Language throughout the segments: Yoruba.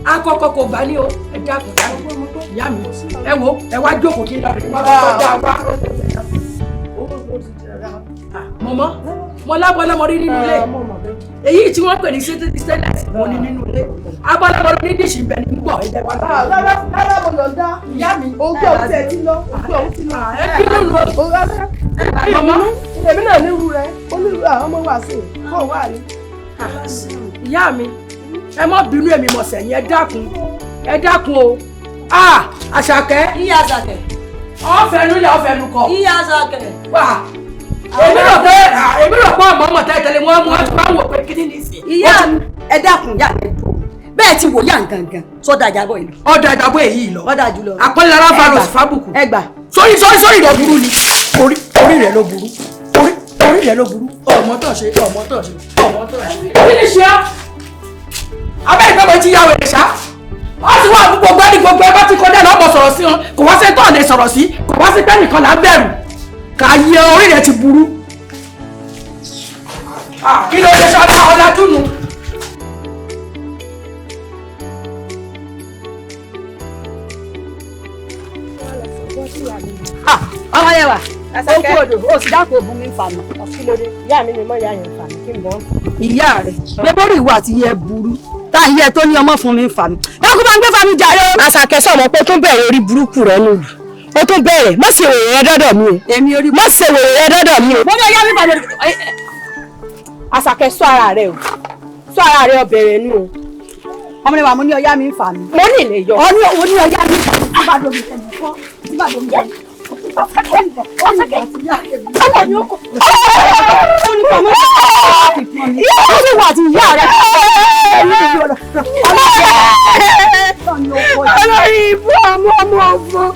Akọkọ kò gbà ní o. Ẹ dákun, ìyá mi, ẹ wo, ẹ wá jókòó kí n lọ rí wá bá dá wá. Mọ̀mọ́ mo lábọ́lọ́mọ rí nínú ilé èyí tí wọ́n pè ní stainless, mo ní nínú ilé abọ́lọ́mọ ní díṣì bẹ̀ ní bọ̀ ẹ wá. Rárá rárá, mo yọ̀ǹda. Ìyá mi. Ogún ọ̀hún tiẹ̀ ti lọ, ogún ọ̀hún ti lọ. Ẹ kí ló ń lọ. Mọ̀mọ́. Èmi náà ní irú rẹ, ó ní irú àwọn ọmọ wa sí i kó wà ní. Ìyá mi, ẹ má bínú, èmi mọ̀ sẹ̀yìn. Ẹ dákun, ẹ dákun o. Ah, Àṣàkẹ́. Ìyá Àṣàkẹ́. Ọ̀fẹ́nu lẹ̀, ọ̀fẹ́nu kọ. Ìyá Àṣàkẹ́. Wà èmi rò pé ọmọ ọmọ tẹ́lẹ̀ wọ́n mú wọn máa ń wò pé kí ni nìsín. Ìyá mi, ẹ dákun, ìyá mi, dùn bẹ́ẹ̀ ti wò yá gangan sọ́dà àjàbọ̀ ìlú. Ọ̀dà àjàbọ̀ èyí lọ. Ọ̀dà jùlọ. Àpọ́nlé ara fa lòsì fábùkù. Ẹ gbà. Sórí sórí sórí rẹ burú ni. Orí orí rẹ ló burú. Orí orí rẹ ló burú. Ọmọ tó ṣe, ọmọ tó ṣe, ọmọ tó ṣe. Kí ni ṣe ọ́? Abẹ́ ìgbà mo ti ya wèrè ṣá. Wọ́n ti wá gbogbo ẹni gbogbo ẹ bá ti kọjá lọ́mọ sọ̀rọ̀ sí wọn. Kò wá sí tó lè sọ̀rọ̀ sí. Kò wá sí pé nìkan là ń bẹ̀rù. Kà á yẹ, orí rẹ ti burú. Kí ló dé sọ́dọ̀ ọ̀la túnú? Ọmọ yẹn wà ó kú odò, ó sì dákun, ògùn mi ń fa mi. Kí ló dé? Ìyá mi ni mọ ìyá yẹn fà mí kí n bọ́. Ìyá rẹ̀ gbẹ́bọ́rì ìwà àti iye burú tá à ń yẹ tó ní ọmọ fún mi ń fa mi. Dákun, bá ń gbé fa mi jàre. Àṣàkẹ́, sọ̀mọ́ pé ó tún bẹ̀rẹ̀ orí burúkú rẹ̀ nù, ó tún bẹ̀rẹ̀. Má ṣe wèrè rẹ dọ́dọ̀ mi o. Èmi orí. Má ṣe wèrè rẹ dọ́dọ̀ mi o. Mo ní ọyá mi fa mi. Àṣàkẹ́, sọ ara rẹ o, sọ ara rẹ, ọbẹ̀rẹ̀ nù o. Ọmọ rẹ wà, mo ní ọyá mi ń fa mi. Mo ní ilé yọ. Ọ ní òun ní ọyá mi ń fa mi. Tí bá domi ẹnì fọ́, tí bá domi ẹnì. Ọmọ mi ó kọ. Ó ní kọ́ mọ́. Ó ní wà àti ìyá rẹ̀. Olórí ibú, ọmọ ọmọ ọ̀fọ̀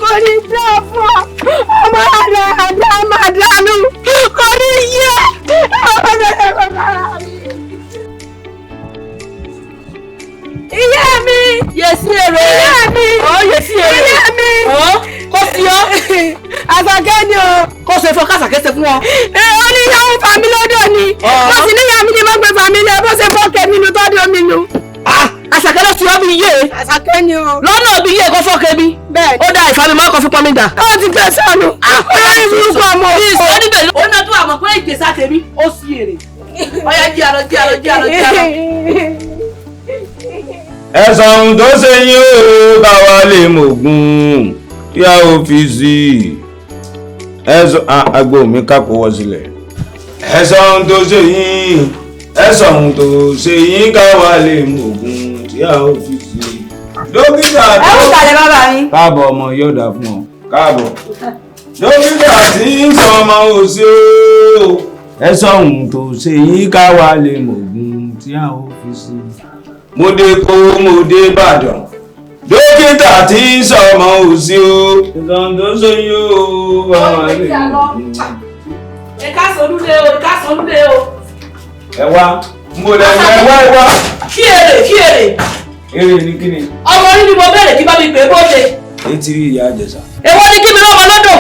kò ní dá fún ọ, ọmọ àdá àdá máa dánú kò ní yẹ ọmọ rẹ bàbá mi. Ìyá mi. Yèsí èrè. Ìyá mi. Ọ̀ yèsí èrè. Ìyá mi. Ọ̀ kó sí ọ. Àṣàkẹ́ ni o. Kó ṣe fún kásàkẹ́ ṣe fún ọ. Ẹ ó ní ìyàwó fàmí lọ́dọ̀ ni. Mo sì ní ìyá mi ni mo gbé fàmí lẹ bó ṣe fọ́ọ̀kẹ́ mi nu tọ́jú mi nu. Àṣàkẹ́ ló sí ọ bí iye. Àṣàkẹ́ ni o. Lọ́nà bí iye kó fọ́ọ̀kẹ́ mi. Bẹ́ẹ̀. Ó dá ìfami mọ́ ọkọ̀ fún pọ́nmi dà. Ó ti gbé sọnù. Olórí burúkú ọmọ. Ó níbẹ̀ ó náà tún àmọ̀ pé ìgbésà tèmi ó sí èrè. Ọya jí àlọ́, jí àlọ́, jí àlọ́, jí àlọ́. Ẹ̀sán ohun tó ṣe yín o, káwa lè mọ̀gùn tí a ò fi sí i. Ẹ̀sán agbo mi kákó wọ́ sílẹ̀. Ẹ̀sán ohun tó ṣe yín, ẹ̀sán ohun tó ṣe yín, káwa lè mọ̀gùn tí a ò fi sí i. Dókítà Ẹ tó. kú kalẹ̀, bàbá mi. Káàbọ̀ ọmọ, yóò dà fún ọ. Káàbọ̀. Dókítà tí ń sọ ọmọ òsì o. Ẹ̀sán ohun tó ṣe yín, káwa lè mọ̀gùn tí a ò fi sí i. Mo dé kó, mo dé Ìbàdàn, dókítà tí ń sọmọ òsì o. Ìtàn tó ṣe yóò bá wà lè. Ẹ ká sọlúlé o, ẹ ká sọlúlé o. Ẹ wá, mo lẹ ẹ wá, ẹ wá. Kí èrè, kí èrè? Eré ní kíni? Ọmọ orí ni mo bẹ̀rẹ̀ kí bá mi pè é bóde. Etí rí, ìyá àjẹsà. Èwo ni kí mi lọ́mọ lọ́dọ̀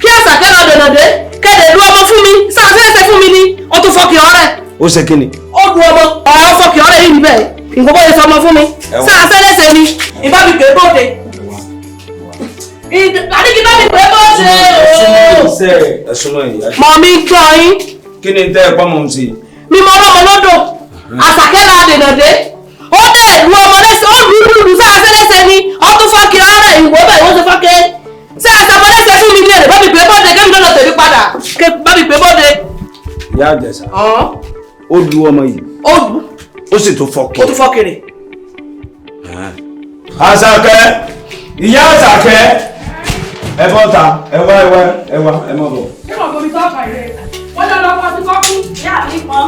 kí Àṣàkẹ́ lọ dènà dé kéde lu ọmọ fún mi sáfẹ́sẹ̀ fún mi ni ó tún fọkì ọ̀rẹ́. Ó ṣe kíni? Ó lu ọmọ ọ̀rọ̀ fọkì ọ̀rẹ́ yìí níbẹ̀ nǹkan bóyá sọmọ fún mi sáfẹ́lẹ́sẹ̀ ni ìbá mi pè é bóde. Àní kí bá mi pè é bóde ooo. Ẹ súnmọ́ ìyá. Mọ̀ mi gbọ́ yín. Kí ni tẹ́ ẹ pọ́ mọ́ sí i? Mímọ ọlọ́mọ lọ́dọ̀, Àṣàkẹ́ la dènà dé, ó dẹ̀ lu ọmọ lẹ́sẹ̀, ó lu lu lu sáfẹ́lẹ́sẹ̀ ni ó tún fọkì ọ̀rẹ́ ìwọ bẹ́ẹ̀ ó ṣe fọkì ṣé àṣàmọ́ lẹ́sẹ̀ fún mi ní èrè. Bá mi pè é bóde kébì lọ́dọ̀ tèmi padà, bá mi pè é bóde. Ìyá àjẹsà, ó lu ọmọ yìí? Ó lu. Ó sì tún fọkì? Ó tún fọkì rẹ̀. Àṣàkẹ́, ìyá Àṣàkẹ́, ẹ bọ́ ta, ẹ wá, ẹ wá, ẹ wá, ẹ mọ̀ bọ̀. Ṣé wọn kò fi tọ́ka ìrè wọ́n lọ lọ́kọ́ sí kọ́kú? Ìyá mi pọn.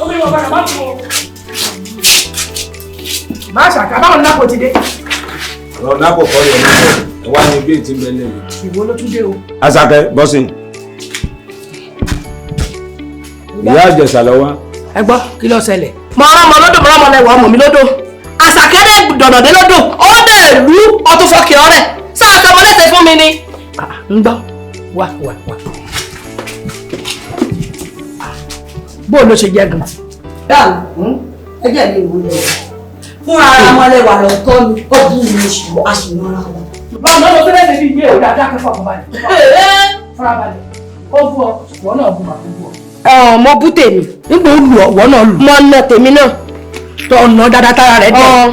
Omi wọn gbọdọ̀ má fún o. Má ṣàkà báwọn náà kò ti dé. Ọ̀rọ̀ náà kò kọ́ yọ̀ ní ẹ wá ní bí ètí ń bẹ lẹ́yìn. Ìwọ ló tún dé o. Àṣàkẹ́, bọ́sìn. Ìyá àjẹsà lọ wá. Ẹ gbọ́, kí ló ṣẹlẹ̀? Mo rán ọmọ lọ́dọ̀, mo rán ọmọ lẹ́wọ̀ ọmọ mi lọ́dọ̀. Àṣàkẹ́ dẹ̀ dọ̀dọ̀dé lọ́dọ̀, ó dẹ̀ lú ọtún fọkì ọ̀rẹ́ sáà sọmọ lẹ́sẹ̀ fún mi ni. Ń gbọ́, wá wá wá. Bó ló ṣe jẹ́ gan? Báwo ẹ jẹ́ mi ìwúlò. Fúnra ara wọn lè wà lọ́tọ́ mi, ó bú mi ṣùgbọ́n a sì nara wọn. Báwo ló fẹ́lẹ́ ṣe bí ìgbé òde àdákẹ́ fọkànbalẹ̀? Farabalẹ̀, ó bú ọ, ìwọ náà bú màá bú ọ. Mo bú tèmi. Nígbà ó lù ọ, ìwọ náà lù. Mo nà tèmi náà. Tọ́ ọ̀nà dáadáa tára rẹ̀ dẹ̀.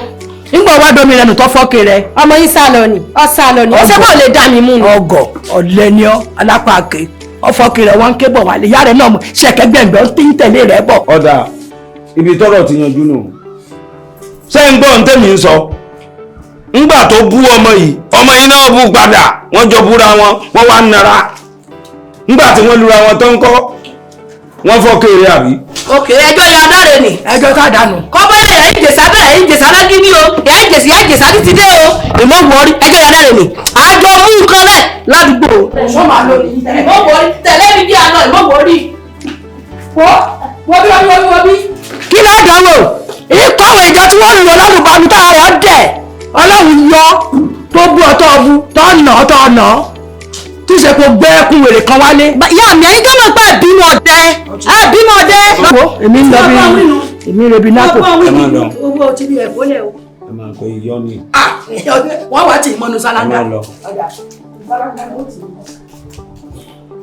Nígbà wá domi rẹ̀ nù tọ́ fọ́ọ̀kì rẹ̀. Ọmọ yín sá lọ ni, ọ sá lọ ni, ó ṣe bọ́ lè dá mi mú ni. Ọgọ̀ ọ̀lẹ ni ọ́, alápàáké, ọfọ́ọ̀kì rẹ̀ wọ́n ń ké bọ̀ wálé, ìyá rẹ̀ náà ṣẹ̀kẹ́ gbẹ̀ngbẹ̀ ń tí ń tẹ̀lé rẹ̀ bọ̀. Ọ̀dà ibi tọ́rọ̀ ti yanjú nù. Ṣé ń gbọ́ ohun tẹ́mi ń sọ? Ńgbà tó bú ọmọ yìí, ọmọ yìí náà bú padà, wọ́n jọ búra wọn, wọ́n wá ń nara. Ńgbà tí wọ́n lura wọn tó ń kọ́, wọ́n fọ́ kéré àbí. Òkè ẹjọ́ ya dáre ni. Ẹjọ́ tá a dànù. Kọ́bọ̀ ẹ̀yà ìjẹ̀sà bẹ́ẹ̀ ìjẹ̀sà lágídí o, ìyá ìjẹ̀sà ìyá ìjẹ̀sà títí dé o. Ìmọ̀ wọ̀ọ́rí ẹjọ́ ya dáre ni. Àjọ mú nǹkan rẹ̀ ládùúgbò. Ẹ̀ṣọ́ màá lò ní. Ìmọ̀ wọ̀ọ́rí tẹ̀lé mi bí àná ìmọ̀ wọ̀ọ́rí. Wọ́n bí wọ́n bí wọ́n bí. Kí ló dánwò? Ikọ̀ àwọn ìjọ tí wọ́n lù ọlọ́run tá a rọ̀ dẹ̀. Ọlọ́run yọ tó bú ọtọ́ ọbú tọ́ nà ọtọ́ ọ̀nà. Tí ṣe kò gbé ẹkún wèrè kan wálé. Ìyá mi ẹ̀yin gbọ́dọ̀ pé ẹ̀bímọ ọdẹ. Ẹ̀bímọ ọdẹ. Wo èmi ń lọ bí èmi ń rebi nápò. Ẹ máa lọ. Owó tí bí ẹ̀kọ́ lẹ̀ o. Ẹ máa kọ iyọ́ ni. Wọ́n wá tí ìmọ̀nù sálángà. Ẹ máa lọ.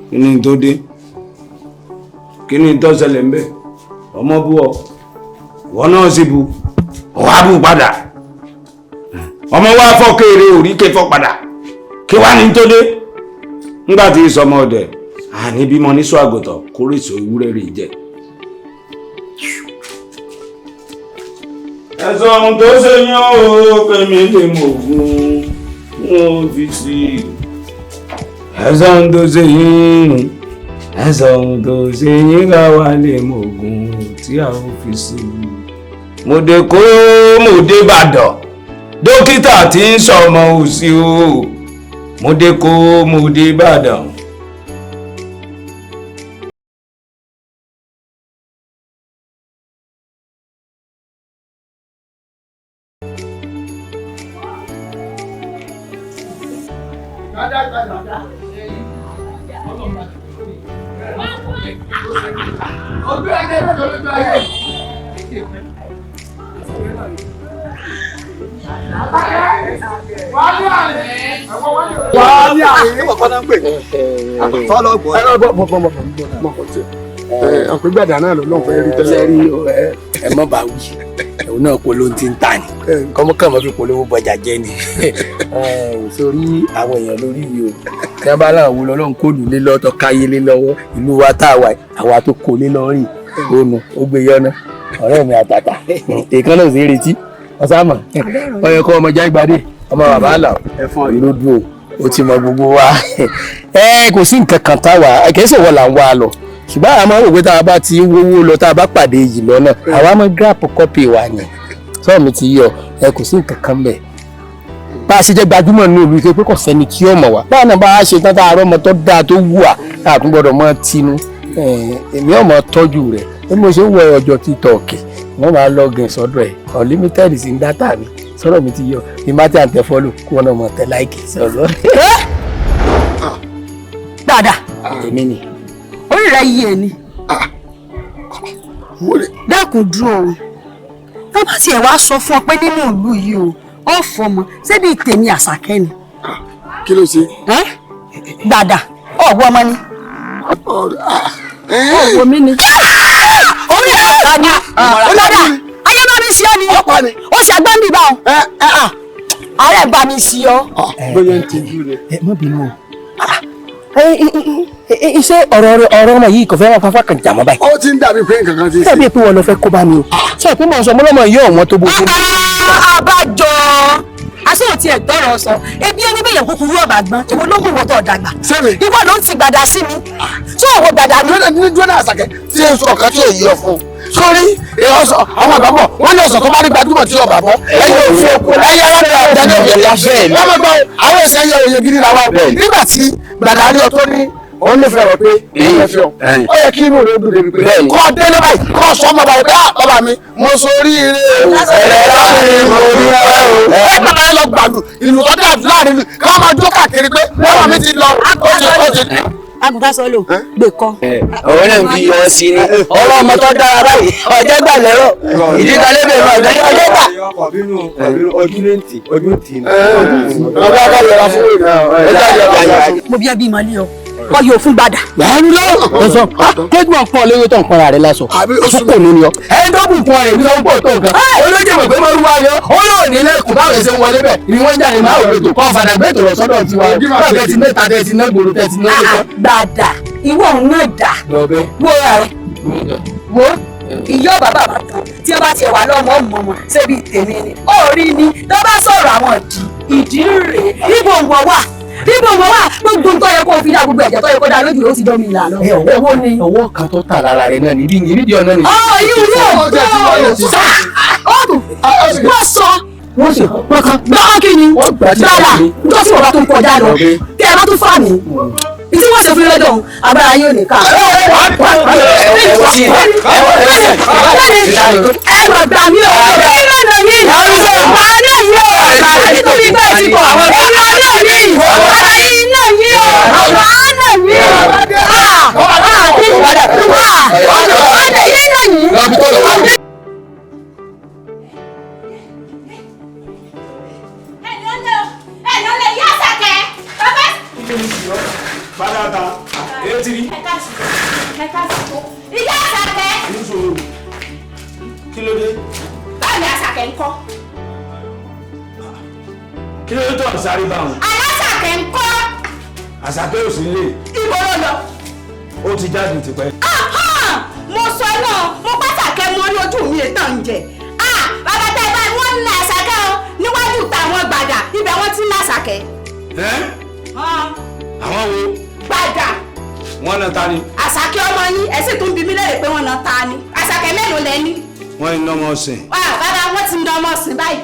Kí ni tó dé? Kí ni tó ṣẹlẹ̀ ń bẹ̀? Ọmọ bú ọ, ìwọ náà sì bu, ọ̀wá bú padà. Ọmọ wa fọ́ kéré òrí ké fọ́ padà. Kí wá ní tó dé? Ńgbà tí sọmọ ọdẹ, àní bímọ níṣọ àgùntàn kórèsò ewúrẹ́ rè jẹ. Ẹ̀sọ́ ohun tó ṣe yán o, kẹ́mi lè mọ̀ ògùn wọn fi sí i. Ẹ̀sọ́ ohun tó ṣe yín, ẹ̀sọ́ ohun tó ṣe yín ká wá lè mọ̀ ògùn tí a ó fi sí i. Mo dé kó mo dé Ìbàdàn, dókítà tí ń sọmọ òsì o. Mo dé kó mo dé Ìbàdàn. Ọ̀pẹ̀gbàdà náà ló lóun fẹ́ rí tẹ́lẹ̀. Rí ẹ mọ́ bá wí, òun náà polówó ti ń tà ní. Kọ́mọ́kànmọ́ fi polówó bọjà jẹ́ ni. Sórí àwọn èèyàn lórí yìí o. Tí wọ́n bá láwọn wo lọ́lọ́run kó lù lé lọ́tọ̀ káyé lé lọ́wọ́ ìlú wa tá a wà àwa tó kó lé lọ́rìn ònu ó gbé yọ́nà ọ̀rẹ́ mi àtàtà. Èèkan náà sì ń retí. Ọ̀sàmọ̀ ọ̀yẹ̀ kọ́ ọmọ jágbádé ọmọ bàbá àlà ìlú dùn o ti mọ gbogbo wa. Ẹ kò sí nǹkan kan táwa kì í ṣèwọ là ń wá lọ ṣùgbọ́n àwọn máa ń wò pé tá a bá ti wówó lọ tá a bá pàdé yìí lọ́nà àwa máa gíràpù kọ́pì wa ni sọ́ọ̀ mi ti yọ ẹ kò sí nǹkan kan bẹ́ẹ̀. Bá a ṣe jẹ́ gbajúmọ̀ ní olú ike pé kò sẹ́ni tí ó mọ̀ wá báwa náà bá a ṣe tán tá a rọ́mọ tó dáa tó wù wá a tún gbọ́dọ̀ mọ́ tinú èmi ò mọ̀ tọ́jú rẹ̀ bí mo ṣe ń wọ ọjọ́ títọ̀ọ̀kì wọ́n máa lọ́gìn sọ́dọ̀ ẹ̀ unlimited sí dátà mi sọ́dọ̀ mi ti yọ bí má ti à ń tẹ fọ́lù kí wọ́n náà mọ̀ tẹ láìkì sọ̀rọ̀. Dáadáa. Èmi ni. Orí rẹ yí ẹ ni. Dákun dúró o. Tó bá tiẹ̀ wá sọ fún ọ pé nínú ìlú yìí o, ó fọmọ, ṣé bíi tèmi Àṣàkẹ́ ni? Kí ló ṣe? Dáadáa, ọ̀wọ́ ọmọ ni. Ọ̀wọ́ mi ni. Orí rẹ ọ̀tá ni. Dáadáa, ayé bá mi ṣe ọ ni. Ó ṣe agbá mi bá ọ. Ààrẹ bá mi ṣe ọ. Bóyá ń tijú rẹ. Ẹ má bínú o. Iṣẹ́ ọ̀rọ̀ ọ̀rọ̀ ọmọ yìí kò fẹ́ máa fafá kan jà mọ́ báyìí. Ó ti ń dàbí pé nǹkan kan ti ṣe. Dàbí pé wọn lọ fẹ́ kó bá mi o. Ṣé ìpín mọ̀ sọ mọ́lọ́mọ yóò wọ́n tó bó tó. Àbájọ aṣọ òtí ẹ̀ tọrọ sọ ebi ẹni bẹ́yẹn kúkúrú ọ̀bà gbọ́n ìwọ ló kù wọ́tọ̀ dàgbà. Ìwọ ló ń ti gbàdá sí mi. Ṣé òwò gbàdá mi. Ní dúró Àṣàkẹ́ tí ń sọ ọ̀kan tí ò yí ọ fún un. Sórí àwọn àgbà bọ̀ wọ́n ní ọ̀sán tó bá rí gbajúmọ̀ tí ọba bọ̀ ẹ̀yẹ òfin òkú ẹ̀yẹ arábìnrin àtẹ̀lé òye wọ́n mọ̀ gbọ́ àwọn ẹ̀sẹ̀ ẹ̀yẹ òye gidi làwọn nígbà tí gbàdá rí ọ tó ní òun nífẹ̀ẹ́ rẹ̀ pé òun fẹ́ fi ọ ó yẹ kí inú rẹ̀ dùn débi pé kọ́ délé báyìí kọ́ sọ ọmọ báyìí pé bàbá mi mo sórí ire ẹ̀rẹ́ mo rí ẹ o ẹ bàbá yẹn lọ gbàlù ìlú tó dàbí láàrin ìlú kí wọ́n máa jó káàkiri pé bàbá mi ti lọ ó ti ó ti. Àgùntàn sọ lò gbé kọ. Ọ̀rọ̀ náà ń fi yọ sí ni. Ọ̀rọ̀ ọmọ tó dára báyìí, ọjọ́ gbà lẹ́rọ̀. Ìdíkà lébè mọ̀ ọjọ́ gbà. Ojú ń tì ní. Ọba bá yẹra fún ìrìn. Mo bí ẹbí ìmọ̀lẹ́ o, wọ́n yóò fún gbàdà. Wàá lọ. Ọ̀sán, kéjú ọ̀pọ̀ lórí tó ń pọnra rẹ̀ lásọ. Àsopọ̀ mi ni ọ. Ẹni tó bù fún ọ rẹ̀ ní sọ́n pọ̀ tó nǹkan. Olójè mọ̀ pé mo rú wa yọ. Ó yóò ní lẹ́kùn báwo ṣe ń wọlé bẹ̀. Ni wọ́n ń jáde máa wò lóto. Kọ́ fàdà gbé tòrọ̀ sọ́dọ̀ tiwa. Báwo tẹ ti mẹ́ta tẹ ti ná gbòòrò tẹ ti ná lóko. Gbàdà, ìwọ òun náà dà. Wo rẹ̀ wo ìyá bàbá bàtàn tí wọ́n bá tiẹ̀ wà lọ́mọ ọmọ wọn ṣébi tèmi ni. Ó rí ni tó bá sọ̀rọ̀ àwọn ìdí rèé níbo ń wọ̀ wà níbo wọ́n wà gbogbo tó yẹ kó fi dá gbogbo ẹ̀jẹ̀ tó yẹ kó dá lójú ló ti dán mi là lọ. Owó ni ọwọ́ kan tó tà lára rẹ̀ náà níbi nídìí ọ̀nà ni. Ọ̀ yìí yóò tó ọdún wọ́n sọ wọ́n sì pọ́nkán. Gbọ́n kí ni gbàdà tó sì wọ́n bá tún kọjá lọ kí ẹ bá tún fà mí. Ìtí wọ́n ṣe fún lọ́dọ̀ ọ̀hún agbára yóò ní ká. Ẹ lọ gbà mí o, ẹ lọ nà mí, màá nà yín o, nítorí bẹ́ẹ̀ ti bọ̀, ẹ lọ nà mí, màá nà yín o, màá nà mí o, àti yín nà yín. Padà etiri. Ìyá Àṣàkẹ́. Kí ló dé? Báwo ni Àṣàkẹ́ ń kọ́? Kí ló dé tó ń sáré báwọn? Àṣàkẹ́ ń kọ́. Àṣàkẹ́ ò sí nílé. Ibo ló lọ? Ó ti jáde tipẹ́. Mo sọ náà, mo pàṣàkẹ́ mo rí ojú mi ètò ń jẹ. Bàbá tẹ́ ẹ báyìí wọ́n ń na Àṣàkẹ́ o níwájú táwọn gbàdà ibẹ̀ wọ́n ti ń na Àṣàkẹ́. Àwọn wo? Gbàdà. Wọ́n na ta ni? Àṣàkẹ́ ọmọ yín, ẹ sì tún bi mí léèrè pé wọ́n na ta ni. Àṣàkẹ́ mélòó lẹ ní? Wọ́n ń nọmọ sìn. Bàbá wọ́n ti ń nọmọ sìn báyìí.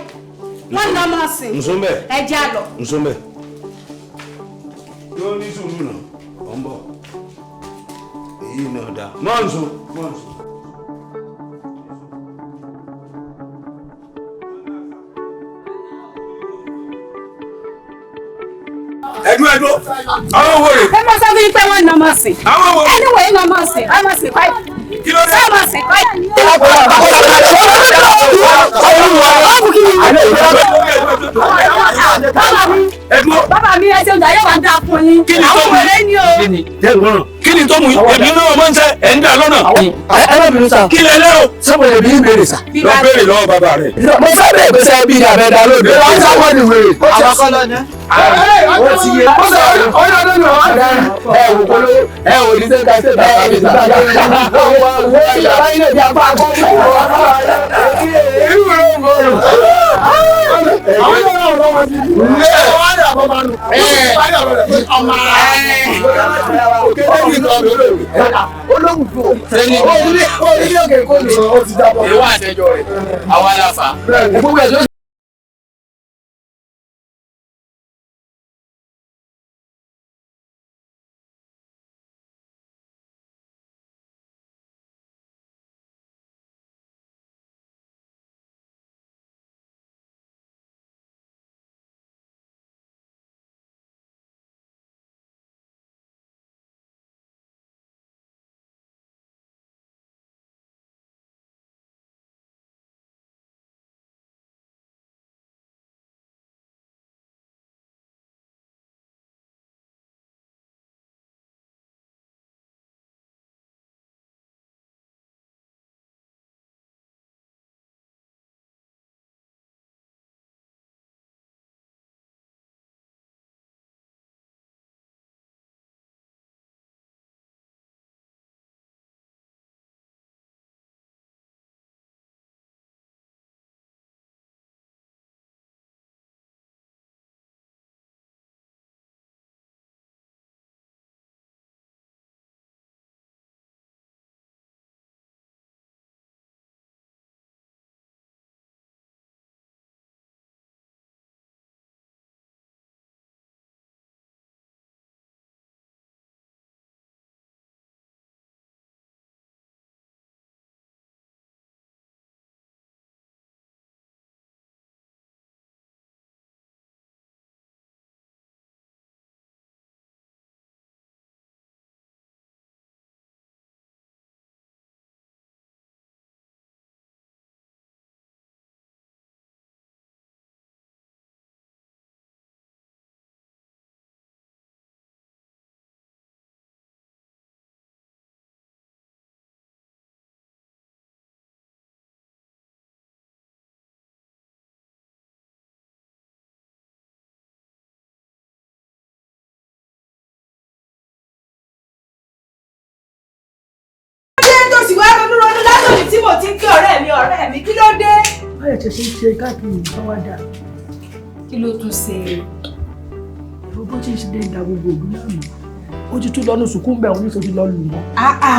Wọ́n ń nọmọ sìn. Nsúnbẹ̀. Ẹ jẹ́ àlọ́. Nsúnbẹ̀. Yóò ní sùúrù náà, ọ̀ ń bọ̀. Èyí náà dáa. Mọ́ nsú, mọ́ nsú. Ẹdú ẹdú àwọn wo rè. Ẹ máa sọ fún yín pé wọ́n ń nọmọ sìn. Àwọn wo rè. Ẹni wọ̀nyí nọmọ sìn, ọmọ sìn báyìí. Kí ló dé? Ọmọ sìn báyìí. Bàbá mi ẹ ṣe oúnjẹ ayé wa ń dá fún yín. Kí ni tó Àwọn mú wèrè ni o. Kí ni tó mú yín? Èmi náà mọ̀ ń sẹ́ ẹ̀ ń dà lọ́nà. Ẹ má bínú sá. Kí lẹ lérò? Ṣé mo lè bí ìbéèrè sá? Lọ béèrè lọ́wọ́ bàbá rẹ̀. Mo fẹ́ bèèrè pé sẹ́ bí ní abẹ́ dá lóde. Wọ́n sá wọ́n ní wèrè. Àwọn kọ́ lọ ní. Ó ti yé. Ẹ wò kóló ẹ wò ní sẹ́ka ṣe bàbá mi sá. Wọ́n yàrá ilé bí apá akọ́. Ìwà àtẹjọ rẹ̀, àwa la fà. Gbogbo ẹ̀ ló mo ti ń kí ọ̀rẹ́ mi ọ̀rẹ́ mi kí ló dé. Báyọ̀ ṣe ṣe ń ṣe káàkiri nǹkan wá dà. Kí ló tún ṣe? Ìwọ bó ti ṣe dé da gbogbo òbí láàmú. Ó ti tún lọ́nu sùkúù ń bẹ̀ òun níṣẹ́ ti lọ lù mọ́.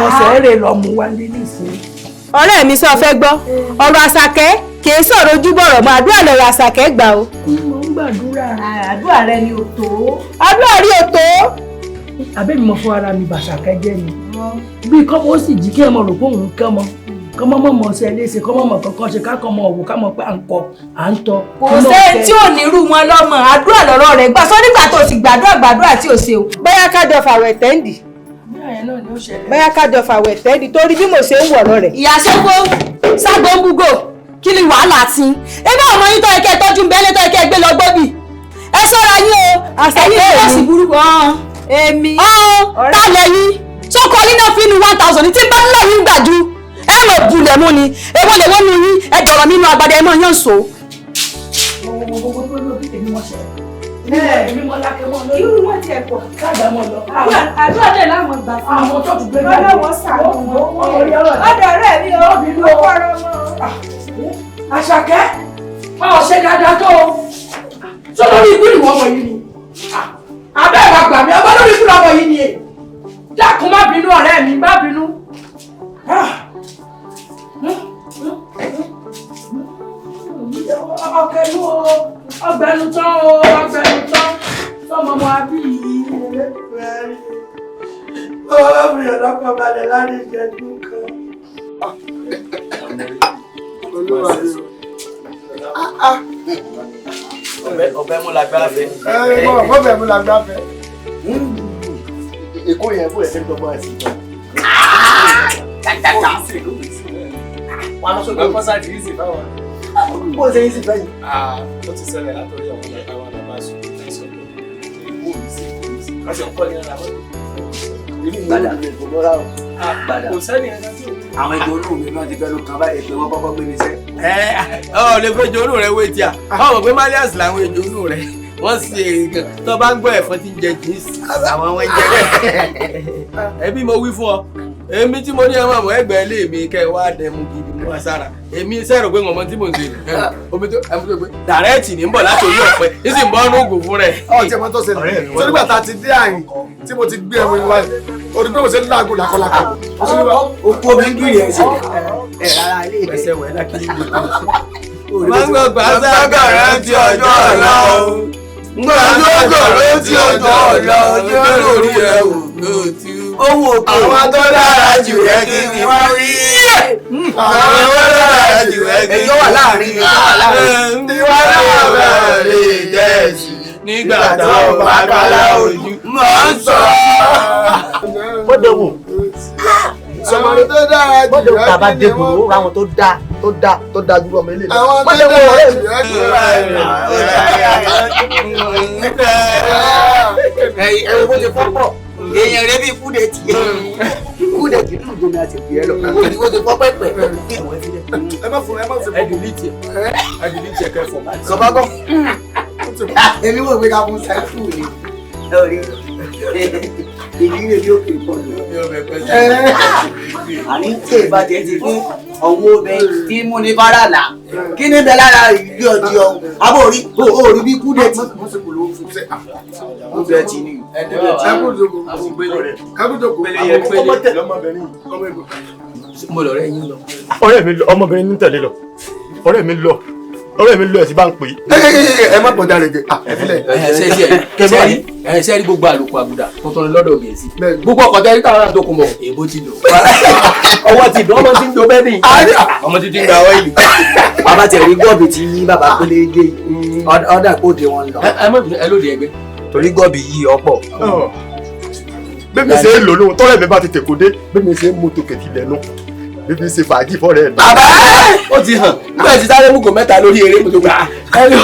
Mo ṣe é lọ mú wálé nísìnyí. Ọ̀rẹ́ mi sọ fẹ́ gbọ́, ọ̀rọ̀ Àṣàkẹ́ kì í sọ̀rọ̀ ojúbọ̀rọ̀ mọ́ àdúrà lọ̀rọ̀ Àṣàkẹ́ gbà o. Mo ń gbàdúrà. Àdúrà rẹ ni ò tó. Àdúrà rí ò tó. Àbẹ́ mi mọ fún ara mi bàṣàkẹ́ jẹ́ ni. Bí kọ́mọ ó sì jí kí ẹ mọ̀ rò pé òun kọ́mọ. Kọ́mọ mọ̀ mọ̀ ṣe léṣe kọ́mọ mọ̀ kankan ṣe kákọ́ mọ̀ òwò ká mọ̀ pé à ń kọ à ń tọ́. Kò sẹ́ni tí ò ní irú wọn lọ́mọ àdúrà lọ̀rọ̀ rẹ̀ gbà sọ nígbà tó sì gbàdúrà gbàdúrà tí ò ṣe o. Bóyá kájọ fàwẹ̀ tẹ́ǹdì. Bóyá kájọ fàwẹ̀ tẹ́ǹdì torí bí mo ṣe ń wọ̀rọ̀ rẹ̀. Ìyá Ṣógbó Ṣàgbó ń búgò kí ni wàhálà tí ebe ọmọ yín tó ẹkẹ tọ́jú ń bẹ́lẹ́ tó ẹkẹ gbé lọ gbóbì ẹ ṣọ́ra yín o àṣàyìn tó sì burúkú èmi ọ̀hún tá lẹ́yìn sókò yín náà fi nu 1000 ní tí bá ńlá yín gbàjú ẹ mọ̀ bulẹ̀ mú ni èwo lè wọ́n nu yín ẹ dọ̀rọ̀ mi nu agbada ẹ mọ̀ yán so. Irú wọn tiẹ̀ pọ̀. Àdúrà dẹ̀ láwọn gbà fún àwọn tó ti gbé lọ́wọ́ sàánú wọn. Ọ̀dọ̀ ọ̀rẹ́ mi ò ó kọ́rọ́ mọ́. Àṣàkẹ́, ọ̀ ṣe dáadáa tó o. Sọ lórí ikú ìwọ ọmọ yìí ni. Abẹ́ ìwà gbà mí, ọmọ lórí ikú lọmọ yìí ni. Dákun má bínú ọ̀rẹ́ mi, má bínú. Ọkẹ́nu o, ọgbẹ́nu tán o, ọgbẹ́nu tán. Sọmọ ọmọ abí yìí. Bàbá mi yọ̀ lọ́kọ̀ balẹ̀ láti ìṣẹ́jú kan. Ọbẹ̀ mú la gbá fẹ́. Ọbẹ̀ mú la gbá fẹ́. Èkó yẹn bó ẹ̀sẹ̀ gbọ́gbọ́n ẹ̀sìn jọ. Wà á lọ sọ́dọ̀ kọ́sáàtì yìí sì fáwọn. Bó ṣe yìí sì fẹ́ yìí. Ó ti ṣẹlẹ̀ látọ̀rí àwọn ọ̀gá wa lọ́ba sùn ní sọ́dọ̀. Èkó yìí sì kò sí. Wọ́n ti ń kọ́ ní ara wọn. Gbàdà gbàdà. Kò sẹ́ni ẹ̀ka tí ò àwọn ètò olú mi náà ti fẹ́ ló kan báyìí pé wọ́n kọ́kọ́ gbé mi sẹ́. Ẹ ọ lè fẹ́ jọ olú rẹ wé tíà ọ mọ̀ pé malias làwọn ètò olú rẹ wọ́n sì èrè gan tó bá ń gbọ́ ẹ̀fọn tí ń jẹ jíǹsì àwọn wọn jẹ bẹ́ẹ̀. Ẹbí mo wí fún ọ èmi tí mo ní ẹmọ àbọ̀ ẹgbẹ́ ilé mi kẹ́ ẹ wá dẹmu gidi mú wa sára èmi sẹ́rù pé ọmọ tí mò ń ṣe omi tó ẹmu tó gbé dàrẹ́ẹ̀tì ní ń bọ̀ láti orí ọ̀pẹ ní sì ń bọ́ ọ́nú ògùn fún rẹ̀. Ọ ti ẹ̀mọ́ tó ṣẹlẹ̀ tó nígbà tá a ti dé àyìn tí mo ti gbé ẹmu ìwà orí pé mo ṣe ń láàgùn làkọlàkọ. O kú omi ń gírì ẹ̀ sí. Ẹ rárá ilé ìgbẹ́. Ẹsẹ̀ wẹ̀ lákìlì gbogbo. Gbàgbọ́ gbàgbọ́ ti ọjọ́ ọ̀la o. Gbàgbọ́ ti ọjọ́ ọ̀la ọjọ́ lórí ẹ̀ wò ló ti. Owó òkè. Àwọn tó dára jù ẹ́ kí ni wọ́n rí. Àwọn tó dára jù ẹ́ kí ni wọ́n rí. Ẹjọ́ wà láàrin ẹjọ́ wà láàrin. Ìwà náà bẹ̀rẹ̀ lè jẹ́ ẹ̀sìn nígbà tó bá kálá ojú. Mọ̀ ń sọ. Bọ́dọ̀ wò. Àwọn tó dára jù Bọ́dọ̀ wò tàbá ẹ́ kí dé ni gbòòrò wọ́n rí. ráwọn tó dáa tó dáa tó dáa jù ọmọ ilé lọ. Àwọn tó Bọ́dọ̀ wò dára ọ̀rẹ́ jù mi. ẹ́ kí ni wọ́n rí. Ẹ wo ti fọ́ pọ̀. Èèyàn rẹ bí kúdẹ̀tì. Kúdẹ̀tì nínú ìjọba àti ìpìlẹ̀ lọ. Ìwọ ti fọ́ pẹ̀pẹ̀. Ẹ má fún ẹ má fún. Ẹ dìlítì ẹ. Ẹ dìlítì ẹ kẹfọ. Sọ̀bá gbọ́. Èmi wò pé ká fún sáìfù ni. Lórí ìdílé bí òkè pọ̀ lọ. Àní tí ìbàjẹ́ ti fún ọ̀wọ́ obìnrin tí mú ní fáràlà. Kí ni bẹ lára ìdí ọdí ọ̀hún? Abọ́ orí orí bí kúdẹ̀tì. Kúdẹ̀tì ni. Mo lọ rẹ yín lọ. Ọ̀rẹ́ mi lọ ọmọbìnrin ní tẹ̀lé lọ. Ọ̀rẹ́ mi lọ. Ọ̀rẹ́ mi lọ ẹ̀ sì bá ń pè é. Ẹ má pọ̀jà rẹ̀ jẹ ẹ filẹ̀. Ẹ ṣe rí gbogbo àlòkù àgùdà tuntun ni lọ́dọ̀ Gẹ̀ẹ́sì. Gbogbo ọkọ̀ tẹ́lẹ̀ táwọn ará tó kún bọ̀ èbó ti lò. Ọwọ́ ti dùn ọmọ tí ń do bẹ́ẹ̀ ni. Ọmọ títí ń gba ọ́ìlì. Bàbá tẹ̀ rí gọ́ọ̀bì tí yí bàbá pélé dé yìí. Ọ̀dà kò dé wọn lọ. Ẹ má bínú ẹ lóde ẹgbẹ́. Torí gọ́ọ̀bì yìí ọ̀pọ̀. Bí mi ṣe ń lò lóhun tọ́rẹ́ mi bá ti tèkó dé bí mi ṣe ń mú tòkè tilẹ̀ nù bí mi ṣe fàájì fọ́rẹ́ mi. Bàbá ó ti hàn nígbà tí sáré mú kò mẹ́ta lórí eré mo tó gbà ẹni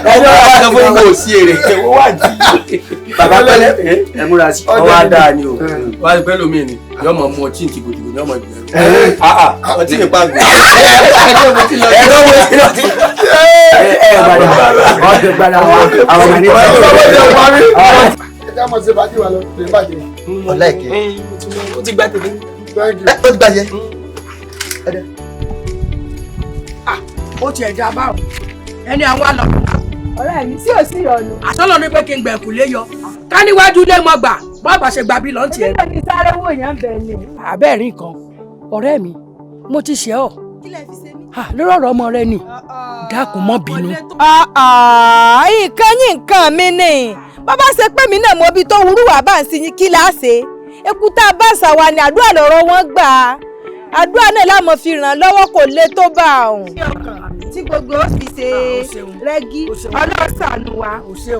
ọ̀rọ̀ àti fún ìgbò sí èrè ó wà jí. Bàbá pẹ́lẹ́ ẹ múra sí ọwọ́ á dáa ni o. Wá a pẹ́ lómi ni yóò mọ̀ mú ọtí ní tìgòtìgò ní ọmọ ìgbẹ́. Ọtí mi pàgọ́. Ẹ̀rọ wo sí lọ sí. Ẹ gbàdá ọ̀dọ̀ gbàdá àwọn ọmọ ní. Ẹ já mọ̀ sí bàjẹ́ wà lọ lè bàjẹ́. Ọ̀la ìkẹ́. Ó ti gbá tèmi. Thank you. Ó ti gbà yẹ. Ẹ dẹ́. Ó tiẹ̀ dá báwọn ẹni àwọn àlọ́. Ọ̀rẹ́ mi sí ò sí ìyọnu. Àsọlọ ni pé kí n gbẹ̀kú lé yọ. Ká níwájú ilé mọ gbà bọ́ọ̀bà ṣe gbà bí lọ́ntì ẹ̀. Èmi náà ní sáré wò yẹn bẹ̀ ni. Àbẹ́ẹ̀rí nǹkan ọ̀rẹ́ mi mo ti ṣe ọ́. Kí lẹ fi ṣe mí? Lórí ọ̀rọ̀ ọmọ rẹ ni dákun mọ́ bínú. Nǹkan yín nǹkan mi ni bàbá ṣe pé mi náà mọ ibi tó wúrú wà bá ń sin yín kí láá ṣe èkúta bá ṣàwà ní àdúrà lọ́rọ̀ wọn gbà á àdúrà náà láwọn fi ràn lọ́wọ́ kò le tó bá òun. Tí gbogbo ó fi ṣe rẹ́gí Ọlọ́run ṣàánú wa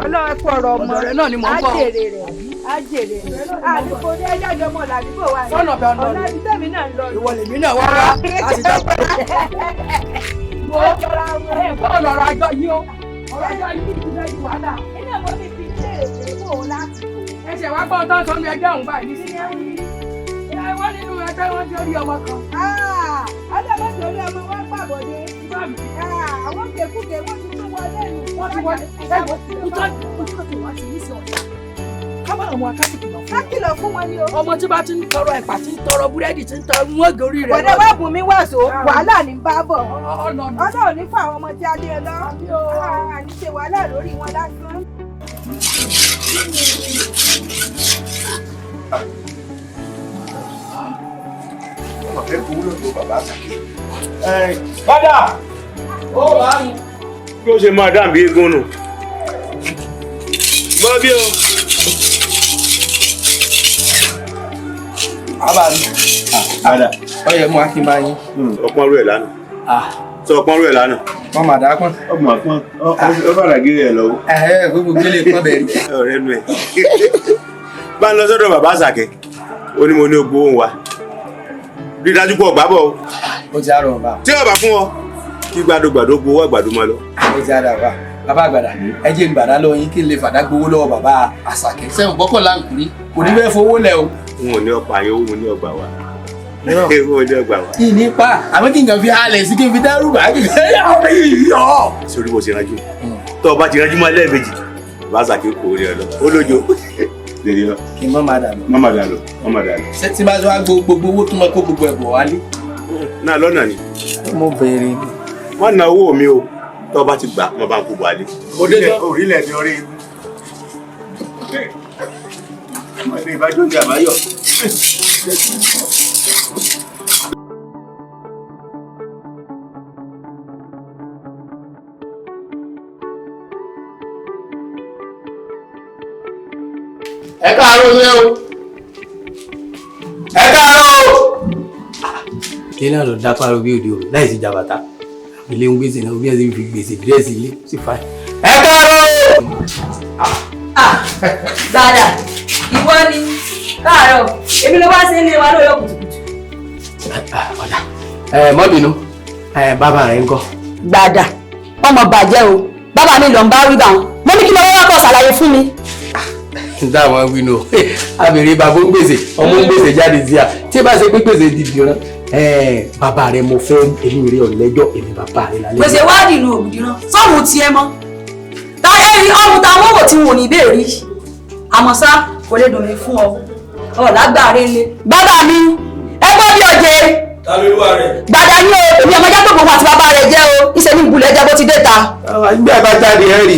Ọlọ́run kú ọ̀rọ̀ ọmọ á jèrè rẹ̀ á jèrè rẹ̀ àdìpọ̀ ní ẹjọ́ ìjọmọ làdúgbò wa sọ́nà bẹ́ẹ̀ ọ̀nà ibi tẹ́mi náà ń lọ. Ìwọ lèmi náà wá wá a sì jọ pé. Bọ́ọ̀lù ọ̀rọ̀ àjọ yìí o ọ̀rọ̀ àjọ yìí ti fẹ́ ju wàhálà. Iná mo fi fi léèrè pé kò láti. Ẹsẹ̀ wá gbọ́n tán sọnù ẹgbẹ́ ọ̀hún báyìí nísìnyí. Wọ́n nínú ẹgbẹ́ wọn ti rí ọmọ kan. Ọlọ́mọ ti rí ọmọ wọn pàbọ̀dé. Àwọn kèkúkè wọ́n ti tún wọlé nù. Wọ́n ti wọlé. Ẹ̀wọ̀n ìtọ́jú tó wá sí ní sí ọ̀dà. Ká bá àwọn akásìkìlọ̀ fún wọn. Kákìlọ̀ fún wọn ni o. Ọmọ tí bá ti ń tọrọ ẹ̀pà tí ń tọrọ búrẹ́dì tí ń tọrọ wọn gorí rẹ̀. Bọ̀dé wá bùn mí wàsó wàhálà ní bá bọ̀. Ọlọ́run ní fún àwọn ọmọ tí a lé ẹ lọ. Àní ṣe wàhálà lórí wọn lásán. Wọ́n fẹ́ kú lọ́dọ̀ bàbá Àṣàkẹ́. Padà! Ó bá mi. Bí ó ṣe máa dàbí eégún nù. Gbọ́ bí o. Bàbá mi. Padà. Ó yẹ mú akin bá yín. Ọpọ́n rú ẹ̀ lánàá. Sọ ọpọ́n rú ẹ̀ lánàá. Wọ́n mà dáa pọ́n. Ọmọ àpọ́n ọ bàrà gírí ẹ̀ lọ́wọ́. Ẹ̀hẹ́ gbogbo gbélé pọ́n bẹ̀rẹ̀. Ọ̀rẹ́ nu ẹ̀. Bá ń lọ sọ́dọ̀ bàbá Àṣàkẹ́, ó ní mo ní ogbó òun wa. Rí dájú pé ọ̀gbá bọ̀ o. Ó ti àrọ̀ ọ̀bá. Tí ọ̀bà fún ọ, kí gbàdógbàdó gbowó àgbàdo máa lọ. Ó ti àrọ̀ ọ̀bá. Bàbá àgbàdà, ẹ jẹ́ n gbàdá lọ́wọ́ yín kí n lè fàdá gbowó lọ́wọ́ bàbá Àṣàkẹ́. Sẹ́wọ̀n gbọ́kọ̀ láǹkùrí, kò ní fẹ́ fowó lẹ̀ o. N ò ní ọ̀pá yín, òun ní ọgbà wa. N ò ní ọgbà wa. Kí ni pa, àmọ́ kí n kàn fi halẹ̀ sí kí n fi dẹ́rù bá kí n fi yọ. Sórí bó ṣe rájú. Tọ́ ọ bá ti rájú mọ́ lẹ́ẹ̀mejì, bàbá Àṣàkẹ́ kò rí ẹ lọ. Ó lójo. Kí n má máa dà lọ. Má máa dà lọ, má máa dà lọ. Ṣé tí bá wá gbogbo owó tó máa kó gbogbo ẹ̀bọ̀ wálé? Náà lọ́nà ni. Mo béèrè ni. Wọ́n na owó mi o, tó o bá ti gbà, mo bá ń kó bọ̀ wálé. Orílẹ̀ ni orí ibú. Ọmọdé ìbájọ́ ni àbáyọ̀. Ẹ káàárọ̀ ilé o. Ẹ káàárọ̀ o. Ilé náà lọ dápá lọ bí òde òru láì sí jàbàtà. Ilé ń gbèsè náà bí ẹ ti fi gbèsè dírẹ́sì ilé sí fa. Ẹ káàárọ̀ o. Dáadáa, ìwọ ni káàárọ̀, èmi ló wá sí ilé wa lóòrọ̀ kùtùkùtù. Ọ̀dà ẹ mọ́ bínú, bàbá rẹ̀ ń kọ́. Gbàdà, ọmọ bàjẹ́ o, bàbá mi lọ ń bá wí bá wọn. Mo ní kí lọ́wọ́ wá kọ́ ṣàlàyé fún mi. Táwọn wí nù abèrè bàbá ń gbèsè ọmọ ń gbèsè jáde sí a tí ẹ bá ṣe pé gbèsè dìdì rán bàbá rẹ mo fẹ́ èmi rẹ ọ̀lẹ́jọ́ èmi bàbá rẹ lálẹ́. Gbèsè wá dìlù ògùdìrán sọ́run tiẹ̀ mọ́ táyé rí ọ̀run táwọn wò tí wọn ò ní bèèrè rí àmọ́ ṣá kò lè dùn mí fún ọ ọ lágbàre ńlẹ. Bàbá mi ẹ gbọ́ bí ọjẹ́ Ta ló wà rẹ̀? Gbàdá ní o èmi ọmọ jápé gbogbo àti bàbá rẹ jẹ́ o ìṣe ní ìbúlẹ̀ jẹ́ bó ti dé ta. Ìgbà bá jáde ẹ rì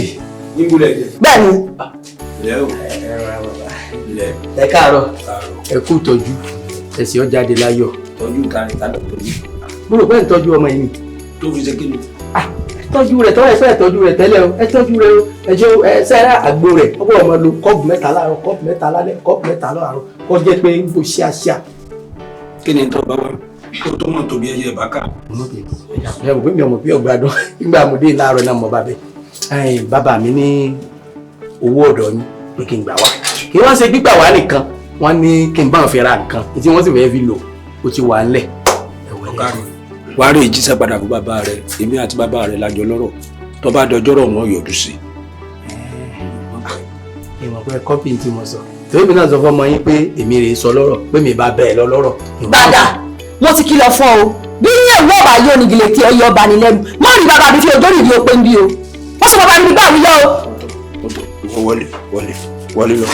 ní ìbúlẹ̀ jẹ. Bẹ́ẹ̀ni. Ẹ káàárọ̀ ẹ kú tọ́jú ẹsẹ ọ jáde láyọ̀. Tọ́jú ta ni ta ló tọ́jú. Mo rò pé ń tọ́jú ọmọ yìí ni. Tó fi ṣe kí ni. Tọ́jú rẹ̀ tọ́wọ́ ẹ fẹ́ tọ́jú rẹ̀ tẹ́lẹ̀ o ẹ tọ́jú rẹ̀ o ẹ jẹ́ ẹ sẹ́rẹ́ àgbo rẹ̀ ó gbọ́dọ̀ máa lo kọ́ọ̀bù mẹ́ta láàárọ̀ kọ́ọ̀bù mẹ́ta lálẹ́ kọ́ọ̀bù mẹ́ta láàárọ̀ kó jẹ́ pé ń bò ṣíàṣíà. Kí ni tó bá wá kó tó mọ̀ tóbi ẹyẹ ìbáka. Ẹ wò pé mi ò mọ̀ pé ọ̀gbádùn nígbà mo dé láàárọ̀ náà mo bá bẹ̀. Bàbá mi ní owó ọ̀dọ̀ yín pé kí n gbà wá kí wọ́n ṣe gbígbà wá nìkan wọ́n ní kí n bá wọn fi ra nǹkan tí wọ́n sì fẹ́ fi lò ó ti wà ńlẹ̀. Wàá rí ìjíṣẹ́ padà fún bàbá rẹ èmi àti bàbá rẹ lájọ lọ́rọ̀ tó bá dọjọ́rọ̀ wọn yọjú sí. Ìmọ̀ pé kọ́pì tí mo sọ torí mi náà sọ fọmọ yín pé èmi rè sọ lọ́rọ̀ pé mi bá bẹ́ẹ̀ lọ lọ́rọ̀. Gbàdà mo ti kìlọ̀ fún ọ o bí ẹ̀wọ́ ọ̀bà yóò ní gìlẹ̀ tí ọ yọ ọba ní lẹ́nu mọ́ rí bàbá mi fi òjò rìndì ó pé ń bí o wọ́n sọ bàbá mi gbà wíyọ́ o. Wọlé wọlé wọlé lọ.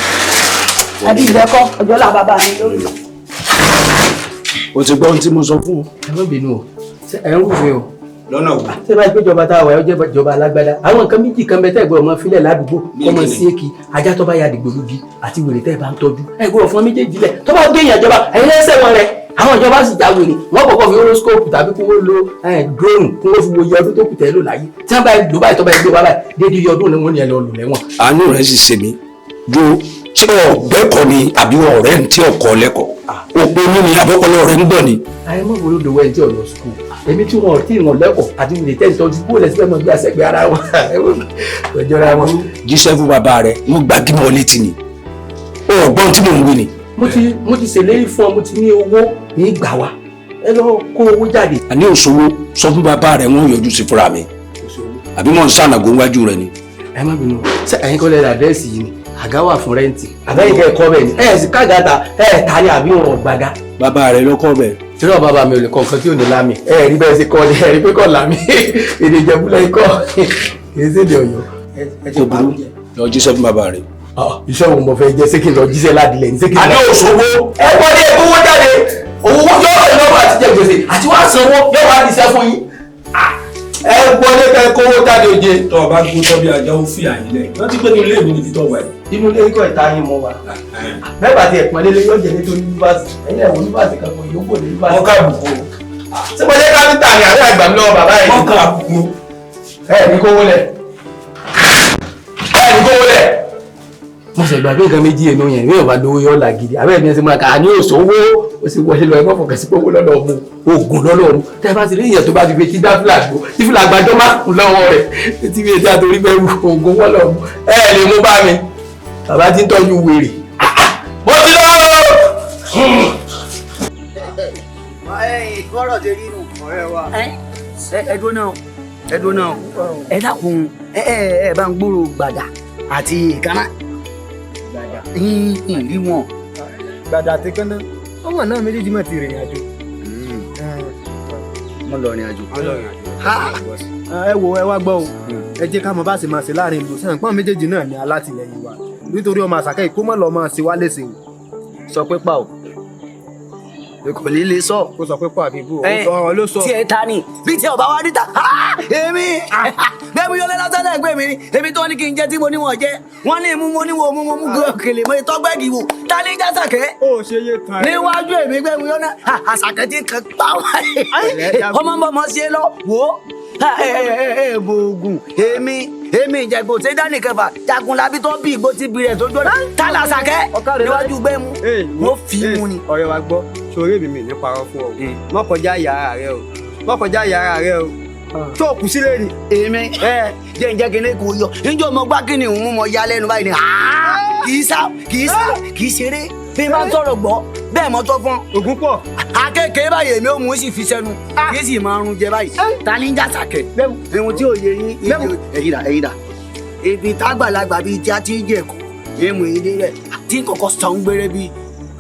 Àbí ìbẹ́kọ́ ọjọ́ là bàbá mi lórí. O ti gbọ́ ohun tí mo sọ fún ọ. Ẹ má bínú o ẹ ń rúfin o. Lọ́nà wo. Ṣé báyìí pé ìjọba tá a wà ẹ jẹ́ ìjọba alágbádá, àwọn nǹkan méjì kan bẹ tẹ́ gbọ́dọ̀ mọ fílẹ̀ ládùúgbò kọ́mọ sí èkì ajá tó bá ya dìgbòlugi àti wèrè tẹ́ ẹ bá ń tọ́jú ẹ gbọ́dọ̀ fún méjèèjì lẹ̀ tó bá gbé èèyàn jọba ẹ̀yin lẹ́sẹ̀ wọn rẹ̀. Àwọn ìjọba sì já wèrè, wọ́n kọ́kọ́ fi horoscope tàbí kí wọ́n lo drone kí wọ́n fi wo iye ọdún tó kù tẹ́ lò láyé. Tí wọ́n bá lò báyìí tó bá gbé wá báyìí déédéé iye ọdún ni wọ́n ní ẹ lọ lò lẹ́wọ̀n. Àánú rẹ sì ṣe mí jo, ṣé ọ̀gbẹ́kọ̀ ni àbí ọ̀rẹ́ ń tí ọkọ lẹ́kọ̀ọ́ òpó ní ni àbọ̀kọ́lọ́ rẹ ń gbọ̀n ni. Ayé mọ̀ wọlé lówó ẹni tí ọ̀nà sukùl èmi tí wọn ò tí ì ràn lẹ́kọ̀ọ́ àti wèrè tẹ́ ìtọ́jú bó lẹ́sí fẹ́ mọ bí àṣẹgbẹ́ ara wọn ọjọ́ra wọn. Jíṣẹ́ fún bàbá rẹ mo gbajúmọ̀ létí ni ọgbọ́n tí mò ń wí ni. Mo ti ṣèlérí fún ọ, mo ti ní owó ní gbà wá, ẹ lọ kó owó jáde. Àní òṣòwò, sọ fún bàbá rẹ wọn yọjú sí fúnra mi àbí mò ń sànàgó wájú rẹ ni. Ẹ má bínú, ṣé ẹ̀yin kọ́ lẹ́la àdírẹ́sì yìí ni? Àga wà fún rẹ́ǹtì àbẹ́yìn kẹ́ ẹ kọ́ bẹ́ẹ̀ ni ẹ sì kága ta ẹ ta ni àbí wọn ò gbàga. Bàbá rẹ ló kọ́ bẹ́ẹ̀. Tí náà bàbá mi ò lè kọ nǹkan tí ò ní lámì, ẹ rí bẹ́ẹ̀ ṣe kọ́ ni ẹ rí pé kọ́ lámì èdè Ìjẹ̀bú-Lẹ̀ kọ́ kì í ṣèdè Ọ̀yọ́. Kò burú, lọ jíṣẹ́ fún bàbá rẹ. Iṣẹ́ wo mo fẹ́ jẹ́? Ṣé kí n lọ jíṣẹ́ ládìlẹ̀ ní? Ṣé kí n lọ. Àní òṣòwò. Ẹ wọlé owó jáde, owó yọ̀ọ́ ìlọ́wọ́ àti jẹ gbèsè àti wàá sanwó yóò wá díṣẹ́ fún yín. Ẹ wọlé kẹ kówó jáde oje. Tọ́ ọ bá gbó tọ́ bí ajá ó fi àyín lẹ̀ rántí pé inú ilé mi níbi tọ́ wà yìí. Inú ilé ikọ̀ ìta yín mọ́ wa. Mẹ́bàá ti ẹ̀pọ̀n lélẹ̀ yóò jẹ́ nítorí yunifásitì ẹ̀yìn ẹ̀wọ̀n yunifásitì kan kò yóò kò ní yunifásitì. Wọ́n ká àbùkù. Ṣé mo jẹ́ káfíńtà ni àbí àgbà mi lọ́wọ́ bàbá yìí? Wọ́n ká àbùkù. Ẹ ní kówó lẹ̀. Ẹ ní kówó lẹ̀. Mo ṣe gbàgbé nǹkan méjì ènú yẹn mi ò bá lówó yọ ọ̀la gidi àbẹ́ ẹ̀mí ẹ̀sìn múra kà á ní òṣòwò ó sì wọlé lọ ẹgbọ́n fọkàn sí pé owó lọ́dọ̀ mu oògùn lọ́dọ̀ mu tẹ́ bá ti rí èèyàn tó bá ti fi etí dá fìlà gbó tí fìlà gbàjọ́ má kún lọ́wọ́ rẹ̀ etí mi èdè àtòrí bẹ́ẹ̀ wù oògùn wọ́n lọ́ mu ẹ lè mú bá mi bàbá ti ń tọ́jú wèrè mo ti lọ. Bọ́rọ̀ ṣe rí nù ọ̀rẹ́ wa. Ẹ dúró náà, ẹ dúró náà, ẹ dákun, ẹ bá ń gbúrò gbàdà àti ìkànnà rí wọn. Gbàdà àti kánná ọmọ náà méjèèjì mà ti rìnrìn àjò. Wọ́n lọ rìn àjò. Ẹ wo, ẹ wá gbọ́ o, ẹ jẹ́ ká mọ bá ṣe máa ṣe láàrin ìlú sẹ́yìn pọ́n méjèèjì náà ní alátìlẹyìn wa nítorí ọmọ àṣàkẹ́ yìí kó má lọ máa ṣe wá léṣe o. Sọ pé pa o kò ní lè sọ. Kó sọ pé pa àbí bú ọ̀rọ̀ ló sọ. Tí ẹ ta ni bí tí ọba wa níta èmi bẹ́ẹ̀ mi yọlẹ́ lásán náà gbé mi ni èmi tó ní kí n jẹ́ tí mo ní wọ́n jẹ́ wọ́n ní mú mo ní wo mú mo mú gòkèlè mo tọ́gbẹ́gì wò ta ní jásàkẹ́. Ó ṣe yé tan ẹ. Níwájú èmi gbé mi yọ́nà àṣàkẹ́ tí kan pa wá ọmọ bọ́ mọ́ sí ẹ lọ wò ó bòògùn èmi èmi ìjẹ̀gbò ṣe dání kẹfà jagunlabi tó bí ìgbó ti bi rẹ̀ tó jóná tá làṣàkẹ́ níwájú gbé mu mo fi mu ni. Ọ̀rẹ́ wa gbọ́ sórí èmi mi ní parọ́ fún ọ mọ́ kọjá yàrá rẹ o, mọ́ kọjá yàrá rẹ o, tó kù sílé ni. Èmi jẹ́ ǹjẹ́ kí ni kò yọ níjọ́ mo gbá kí ni òun mú mọ ya lẹ́nu báyìí ni kì í sá kì í sá kì í ṣeré bí n bá sọ̀rọ̀ gbọ́ bẹ́ẹ̀ mọ́ tọ́ fún. Ògùn pọ̀. Akẹ́kẹ̀ẹ́ báyìí èmi ò mú sí fi sẹ́nu kì í sì máa rún jẹ báyìí ta ni ń já sàkẹ́ ohun tí ò yé yín ẹ̀yìn dà ẹ̀yìn dà ibi tágbàlagbà bíi tí a ti ń jẹ̀kọ́ èèmù ilé rẹ̀ tí n kọ́kọ́ sàn gbére bíi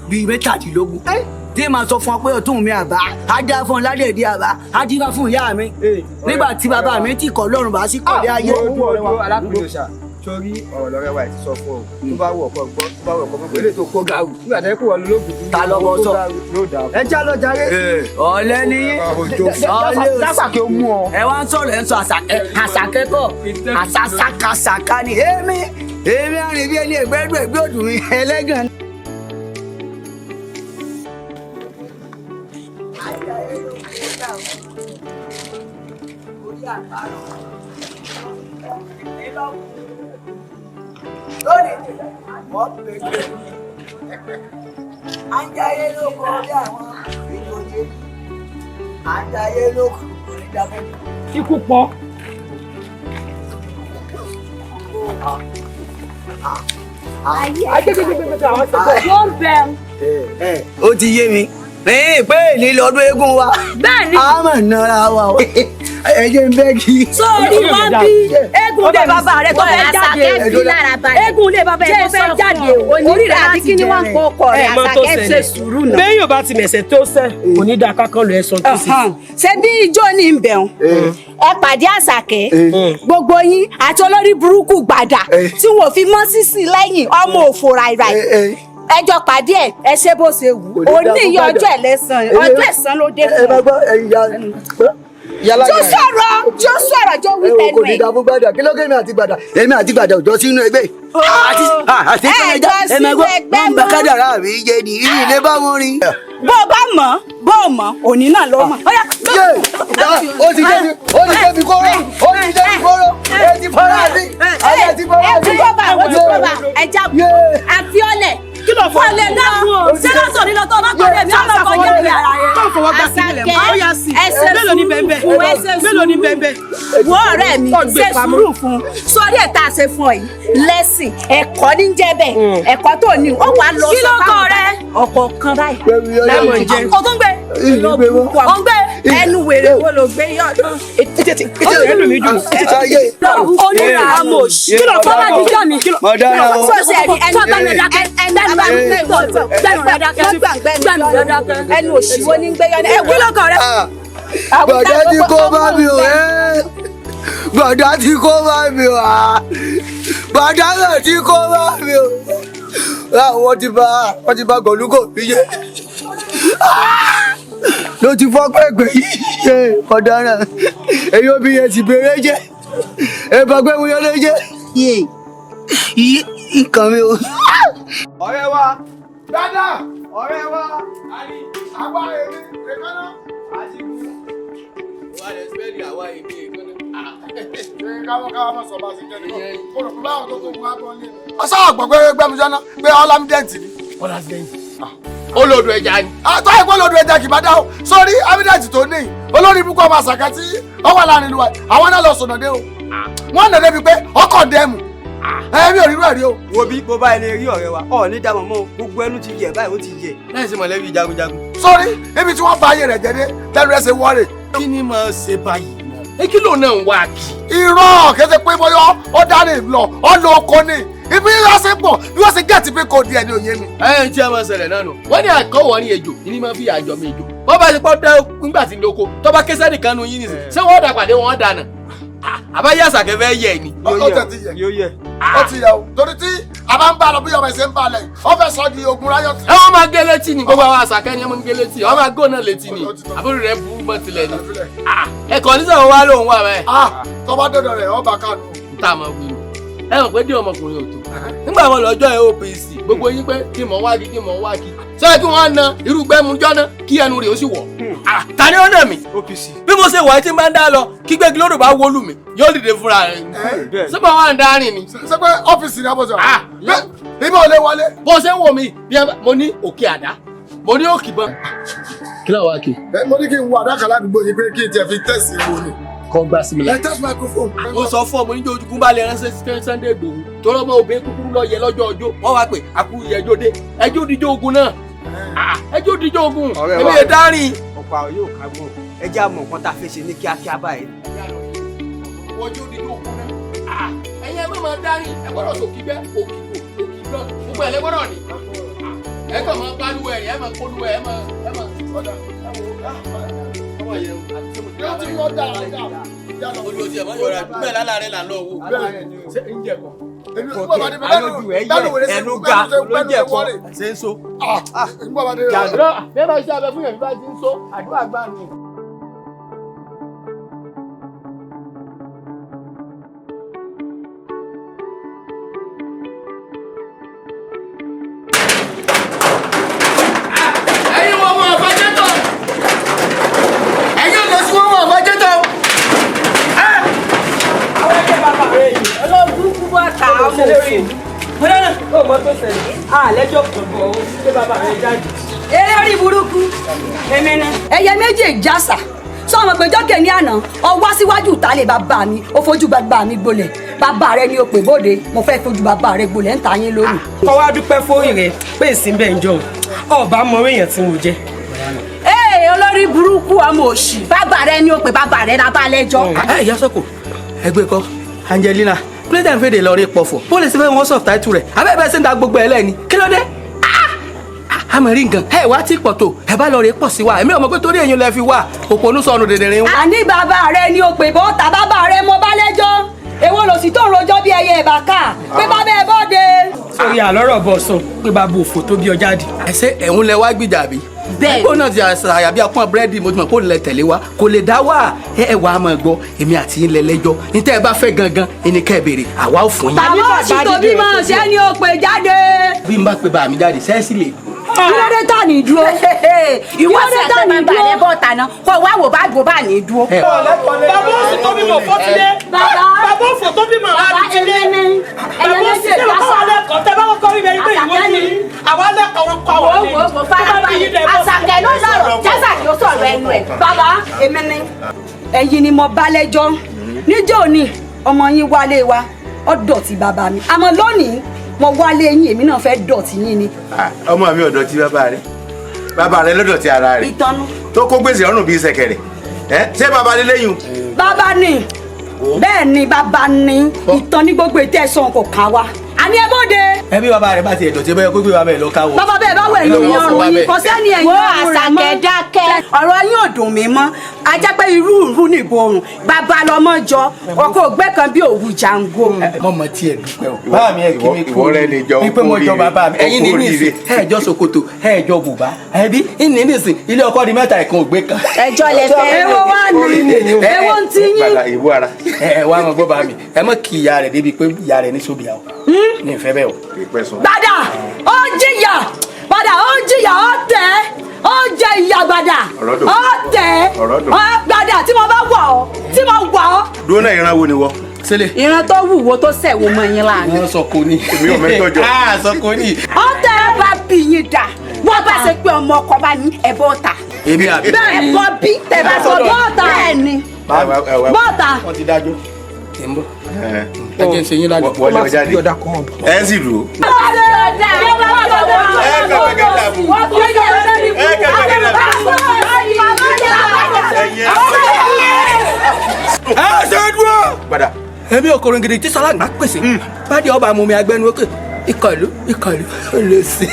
17 tí màá sọ fún ọ pé ọtún mi àbá ajá fún ọ ládẹ̀ẹ́dẹ́ àbá ajífá fún ìyá mi nígbà tí bàbá mi ti kọ̀ lọ́rùn bá sí kọ̀lé ayé. Sórí ọ̀rọ̀ lọ́rẹ́ wa ti sọ fún ọ tó bá wù ọkọ gbọ́ tó bá wù ọkọ mọ́ eléyìí tó kó garu nígbà tó kó wọlé lóògùn tó ta lọ́wọ́ sọ. Ẹ já lọ jàre. Ọ̀lẹ́ ni ọ̀lẹ́ Dásàkẹ́ ó mú ọ. Ẹ wá ń sọ̀rọ̀ ẹ ń sọ àṣàkẹ́ kọ̀ àṣàṣàkàṣàkà ni èmi èmi àrìn bí ẹni ẹgbẹ́dùn ẹgbẹ́ òdùn mi ẹlẹ́gàn. Anjaye ló kọ bí àwọn ìjòyè Anjaye ló kọ ní dábọ́. Ikú pọ̀. Ó ti yé mi pé ní lọ́dún eégún wa. Bẹ́ẹ̀ni. A máa nara wa o. Ẹ jẹ́ n bẹ́ kí. Sórí wọn bí eégún lé bàbá rẹ tó fẹ́ jáde. Eégún lé bàbá rẹ tó fẹ́ jáde. Orí rẹ̀ àti kí ni wọ́n ń kó ọkọ rẹ̀ Àṣàkẹ́ ṣe sùúrù náà. Bẹ́ẹ̀ yóò bá ti mẹ̀sẹ̀ tó sẹ̀, kò ní dáa kákan lọ ẹ̀sán tó sì. Ṣé bí ijó ní ń bẹ̀rùn? Ẹ pàdé Àṣàkẹ́, gbogbo yín àti olórí burúkú gbàdà tí wọn ò fi mọ́ sísìn lẹ́yìn ọmọ òfò ràìràì. Ẹjọ́ pàdé ẹ ẹ ṣe bó ṣe wù ó ní iye ọjọ́ ẹlẹ́sàn ọjọ́ ẹ̀san ló dé fún. Ẹ bá gbọ́ ẹ̀yà Tó sọ̀rọ̀ tó sọ̀rọ̀ tó wí tẹnu ẹ̀. Kò ní dàbò gbàdà kí ló kémi àti gbàdà èmi àti gbàdà òjò sínú ẹgbẹ́. Àti ẹ jọ sínú ẹgbẹ́ mọ́. mọ́. Bàkádàrá mi jẹ ní ilé bá wọn rin. Bó o bá mọ̀ bó o mọ̀ òní náà ló mọ̀. Ó yá. Ó ti débi ó ti débi kóró ó ti débi kóró ẹ ti fara mi ayé ti fara Ẹ mi. ti kó bá ó ti kó bá ẹ já àfiọ́lẹ̀. Kí ló fọ́? Ọ̀lẹ̀ dákun o ṣé lọ́sọ̀ ní lọ́tọ̀ bá pàdé mi ọ̀nà kan yá yàrá yẹn. Tó fọwọ́ gbá sílẹ̀ mọ́. Ó yá sí. Ẹsẹ̀ Mélòó ni bẹ́ẹ̀ sùúrù fún ẹsẹ̀ Mélòó ni bẹ́ẹ̀ Wo ọ̀rẹ́ mi Tó gbé ṣe pamọ́. sùúrù fún un sórí ẹ̀ tá a ṣe fún ọ yìí lẹ́sìn ẹ̀kọ́ ní jẹ́ bẹ́ẹ̀ ẹ̀kọ́ tó ní ó wàá lọ Kí sọ ló kọ fáwọn rẹ? ọkọ̀ kan báyìí. Lẹ́mọ̀ jẹ́. O tún gbé. O ń gbé ẹnu wèrè wo ló gbé yọ. Ẹnu mi dùn. Onírà amòṣì. Kí ló fọ́? Bọ́lá jíjọ́ mi. Mo dára o. Sọ́ọ̀sì ẹ̀rí ẹnu Sọ́gbẹ́nu rẹ̀ dákẹ́. ẹnu Gbẹ́nu rẹ̀ dákẹ́. Gbẹ́nu rẹ̀ dákẹ́. ẹnu òṣì wo ní gbé yọ. Kí ló kọ rẹ? Bọ̀dá ti kó bá mi o ẹ́. Bọ̀dá ti kó bá mi o à. Bọ̀dá náà ti kó bá mi o. Wọ́n ti bá wọ́n ti bá gọ̀lúgọ̀ mi jẹ́. Ló ti fọ́ pẹ̀pẹ̀ yìí ṣe ọ̀daràn. Èyí obìnrin yẹn ti bèrè jẹ́. Ẹ̀bà pé mo yọ lé jẹ́. Yé nǹkan mi o. Ọ̀rẹ́ wa dada ọ̀rẹ́ wa àwa èmi èkánná. Káwọn káwọn máa sọ bá a ṣe jẹ́ nìkan kó rò pé báwọn tó kó gun abọ́ lé. Ọ̀sán àgbọ̀n pé gbẹ́mísọ́nà pé ọlámídẹ́ǹtì ni. Olódò ẹja ni. Àtọ́ ẹ̀gbọ́n lòdù ẹja kì bá dá o. Sórí ámídẹ́ǹtì tó ní olórí ibùkún ọmọ àṣàkà tí ó wà láàrin ìlú wa àwọn náà lọ sọ̀nà dé o. Wọ́n nà débi pé ọkọ̀ dẹ́mu. Ẹ̀mí ò rírú ẹ̀ rí o. Wo bí bó bá ilé rí ọ̀rẹ́ wa ọ̀ ní dààmú mọ́ gbogbo ẹnu ti yẹ báyìí ó ti yẹ. Láì sí mọ̀lẹ́bí jagunjagun. Sórí ibi tí wọ́n ba ayé rẹ̀ jẹ́ dé lẹ́nu ẹ̀ ṣe wọ́ọ̀rẹ̀. Kí ni mo ṣe báyìí náà? Kí ló náà ń wá kí? Irọ́ kété pé bóyá ó dárí lọ ó lọ oko ni ibi yóò ṣe pọ̀ bí wọ́n ṣe gẹ̀ẹ́tì pé kò di ẹni òye mi. Ẹ ǹ tí a máa ṣẹlẹ̀ náà nù. Wọ́n ní àkọ́wọ́ ní ejò ní máa fi àjọ mi ejò. Wọ́n bá ti pọ́ dá nígbà tí ń loko tó bá késẹ́ nìkan nu yín nìsín. Ṣé wọ́n dà pàdé wọn dànù? Àbáyé àṣàkẹ́ fẹ́ yẹ ni. Ó tẹ̀ ti yẹ ó ti yẹ o torí tí a bá ń bá lọ bí ọmọ ẹ̀sẹ̀ ń bá lẹ̀ ó fẹ́ sọ di ogun ráyọ̀tì. Ẹ wọ́n máa gé létí ni gbogbo àwọn àṣàkẹ́ ni wọ́n máa ń gé létí wọ́n máa gó náà létí ni àbúrò rẹ̀ burú mọ́ tilẹ̀ ni. Ẹ̀kọ́ ní sọ̀rọ̀ wá lóhùn wà bẹ́ẹ̀. Tó bá dọ̀dọ̀ rẹ̀ ọba kánú. N ta máa wí nù. Ẹ mọ̀ pé dé ọmọkùnrin ò tó. Nígbà wọn lọ́jọ́ ẹ OPC gbogbo yín pé kí mọ̀ wá kí kí mọ̀ wá kí. Sọ kí wọ́n na irú gbẹ́mu jọ́ná kí ẹnu rẹ̀ ó sì wọ̀. Ta ni ó nà mí? OPC. Bí mo ṣe wà tí n bá ń dá lọ kí gbẹ́gi lódò bá wọlú mi yóò dìde fúnra rẹ̀. Ṣé bá wà ń dá rìn ni? Ṣé pé ọ́fíìsì ni a bọ̀ sọ? Ibi ò lè wọlé. Bó ṣe ń wò mí mo ní òkè àdá mo ní òkè ìbọn. Kí ló wá kí? Mo ní kí n wo àdá kan ládùúgbò yìí pé kí n tiẹ̀ fi tẹ̀sí wo ni. Kọ́ gbá sí mi Ẹ test microphone. Mo sọ fún ọmọ níjó ojúkún bá lè ránṣẹ́ sí Sunday Igboho tó rọ́mọ obìnrin kúkúrú lọ yẹ lọ́jọ́ ọjọ́ wọ́n wá pé àkúrú yẹjọ́ dé ẹjọ́ òdìjọ́ ogun náà ẹjọ́ òdìjọ́ ogun èmi yẹn dárìn. Ọ̀pọ̀ àwọn yóò ká gbọ́n ẹ jẹ́ àmọ̀ nǹkan tá a fẹ́ ṣe ní kíákíá báyìí. Ọjọ́ òdìjọ́ ogun náà ẹ̀yin ẹ má máa dárìn ẹ gbọ́dọ̀ sòkí bẹ́ òkìgbò òkìgbọ́n gbogbo ẹ̀ lẹ́gbọ́dọ̀ ni ẹ kàn máa balùwẹ̀ ẹ máa kólúwẹ̀ ẹ máa ẹ máa ọ̀dà olùsí ẹ̀ mọ́ yọra bẹ́ẹ̀ lálàrẹ̀ là ń lọ wò ṣé ń jẹ kọ́. Ẹnu ga ló ń jẹ kọ́. Ṣé ń so. Bẹ́ẹ̀ bá ṣe abẹ fún yẹn bí bá ti ń so àdúrà gbà nù. Ẹ̀yin wọ́n mọ àfàjẹ́tọ̀. Ẹ̀yin ò lọ sí wọ́n mọ àfàjẹ́tọ̀. Àwọn ẹgbẹ́ bàbá rẹ̀ yìí. Olóògùn bọ́ ta ọmọ òfò. Bọ́dá ó mọ tó ṣẹlẹ̀. Àlẹ́jọ́ kọ̀ọ̀kan ó gbé bàbá rẹ̀ jáde. Eré orí burúkú. Èmi ni. Ẹyẹ méjì ìjàsà sọmọ pé jọ́kẹ̀ ní àná ọ wá síwájú ìtàlẹ̀ bàbá mi ó fojú bàbá mi gbolẹ̀ bàbá rẹ ni ó pè bóde mo fẹ́ fojú bàbá rẹ gbolẹ̀ ń ta yín lónìí. Kọ́ wá dúpẹ́ fóyìn rẹ̀ pé ìsìn bẹ́ẹ̀ ń jọ ọba mọ orí èèyàn tí mo jẹ́. Ee olórí burúkú ọmọ òṣì bàbá rẹ ni ó pè bàbá rẹ lábá lẹ́jọ́. Ẹ ìyá sọ́kò ẹgbẹ́ kọ́ Angelina president fèdè lọ rí pọ̀fọ̀ bó lè ṣe fẹ́ wọ́n sọ̀tà ètò rẹ̀ abẹ́ bẹ́ẹ̀ ṣe ń da gbogbo ẹ̀ lẹ́ni kí ló dé? Àmọ̀ rí nǹkan ẹ wá tí pọ̀ tó ẹ bá lọ rí pọ̀ sí wa èmi ò mọ̀ pé torí èyàn lẹ fi wá òpònú sọnù dèdèrè wọn. Àní bàbá rẹ ni ó pè bọ́ta bàbá rẹ mo bá lẹ́jọ́ èwo lòsì tó ń rojọ́ bí ẹyẹ ìbàkà pé bàbá ẹ bọ́de. Sórí àlọ́rọ̀ bọ̀ sọ pé bàbá òfò tó bí ọ jáde. Ẹ ṣe ẹ̀hún lẹ wá gbìjà bí. Bẹ́ẹ̀. Bẹ́ẹ̀ náà ti àṣàyà bí apọ́n búrẹ́dì mo ti mọ̀ kó lẹ tẹ̀lé wa kò lè dá wà. Ẹ wàá máa gbọ́ èmi àti yín lẹ́lẹ́jọ́ ní tẹ́ ẹ bá fẹ́ gangan ẹni kẹ́ ẹ béèrè àwa ò fún yín. Bàbá òsì tó bímọ ṣẹ́ ni ó pè jáde. Bí n bá pe bàmí jáde sẹ́ẹ̀sì lè Kí ló dé tà ní dúró? Ìwọ sí àti bàbá rẹ bọ̀ tàná kó wá wò bá gbò bá ní dúró. Bàbá òsì tó bímọ fọ́tílé. Bàbá òfò tó bímọ àdìjílé. Bàbá òsì tí wọ́n kọ́ wa lẹ́kọ̀ọ́ tẹ́ bá kọ́kọ́ rí bẹ́ẹ̀ pé ìwọ ni àwa lẹ́kọ̀ọ́ wọn kọ́ wa ni. Wo wo farabalẹ̀ Àṣàkẹ́ ló sọ̀rọ̀ jásàkẹ́ ó sọ̀rọ̀ ẹnu ẹ̀. Bàbá èmi ni ẹ̀yin ni mo bá lẹ́jọ́ níjọ́ òní ọmọ yín wálé wa ó dọ̀tí bàbá mi àmọ́ lónìí mo wálé yín èmi náà fẹ́ dọ̀tí yín ni. Ọmọ mi ò dọ̀tí bàbá rẹ̀, bàbá rẹ̀ ló dọ̀tí ara rẹ̀ Ìtọ́nú. tó kó gbèsè ọrùn bíi ṣẹ̀kẹ̀rẹ̀. Ẹ ṣé bàbá lélẹ́yìn? Bàbá ni, bẹ́ẹ̀ ni bàbá ni, ìtàn ní gbogbo ètò ẹ̀sán kò kàn wá. Àní ẹ bóde. Ẹ bí bàbá rẹ bá ti ẹ̀dọ̀tí bẹ́ẹ̀ kó gbé bàbá ẹ̀ lọ káwọ́. Bàbá bẹ́ẹ̀ bá wẹ̀ ní ọrùn yín kò sẹ́ni ẹ̀yìn Wo ọrùn rẹ̀ mọ́. Àṣàkẹ́ dákẹ́ ọ̀rọ̀ yín ò dùn mí mọ́ a jẹ́ pé irú ìrú nìbò òrùn bàbá lọmọ jọ ọkọ ògbẹ́ kan bí òwú jàǹgó. Mo mọ tí ẹ dúpẹ́ o. Bàbá mi ẹ kí mi kú Ìwọ rẹ lè jọ ní pé mo jọ bàbá mi. Ẹ̀yin ní nísìn ẹ jọ ṣòkòtò ẹ jọ bùbá. Ẹbí ní nísìn ilé ọkọ di mẹ́ta ẹ̀kan ògbé kan. Ẹjọ́ lẹ fẹ́. Èwo wá ní èwo ń ti yín. Ìwọ ara. Ẹ wá mọ gbọ́ bàbá mi ẹ mọ kí ìyá rẹ̀ débi pé ìyá rẹ̀ ní sóbìà o. Ní ìfẹ́ bẹ́ẹ̀ o. Gbàdà ó jìyà, gbàdà ó jìyà, ó tẹ̀ ó jẹ ìyà gbàdà ó tẹ̀ ó gbàdà tí mo bá wà ọ́ tí mo wà ọ́. Dúró náà, ìran wo ni wọ? Sílẹ̀. Ìran tó wúwo tó sẹ̀wó mọ́ yín láàrin. Wọ́n sọ kò ní. Èmi ò mẹ́tọ́ jọ. Sọ kò ní. Ó tẹ́ ẹ bá bí yín dà wọ́n bá ṣe pé ọmọ ọkọ bá ní ẹ̀bọ ta. Èmi àbí. Ẹ̀bọ bí tẹ̀ bá sọ bọ́ọ̀tà. Bẹ́ẹ̀ ni. Bọ́ọ̀tà. Wọ́n ti dájọ́. Ẹ ń bọ̀. Ẹ jẹ́ ń ṣe yín lálẹ́. Wọlé ọjà dé. Ẹ sì dúró. Ẹ ṣe dúró. Padà. Èmi ò kòrò gidi tí sọlá gbà pèsè. Bádìí ọba mú mi agbẹnu ókè. Ìkọlù ìkọlù ó lè sí.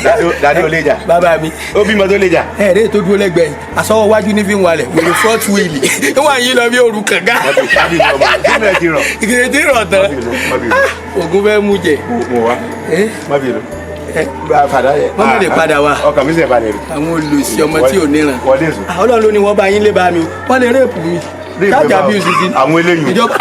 Dàdé ò lè jà. Bàbá mi. Ó bímọ tó lè jà. Ẹ̀rẹ́ tó dúró lẹ́gbẹ̀ẹ́ yìí. Àsọwọ́ wájú ní fi ń walẹ̀. Wèrè front wheel. Wọ́n á yí lọ bí òru kànga. Ìkìlẹ̀ tí rọ̀ tán. Ògùn fẹ́ mú jẹ. Mo wá. Má bínú. Fàdá yẹ. Wọ́n mi lè padà wá. Ọkàn mi sì balẹ̀ rí. Àwọn olùsí ọmọ tí ò níran. Wọlé èso. Ọlọ́run ló ní wọ́n bá yín lé bá mi o. Wọ́n lè réèpù mi. Kájà bí oṣù sí. Àwọn eléyìí. Ìjọba.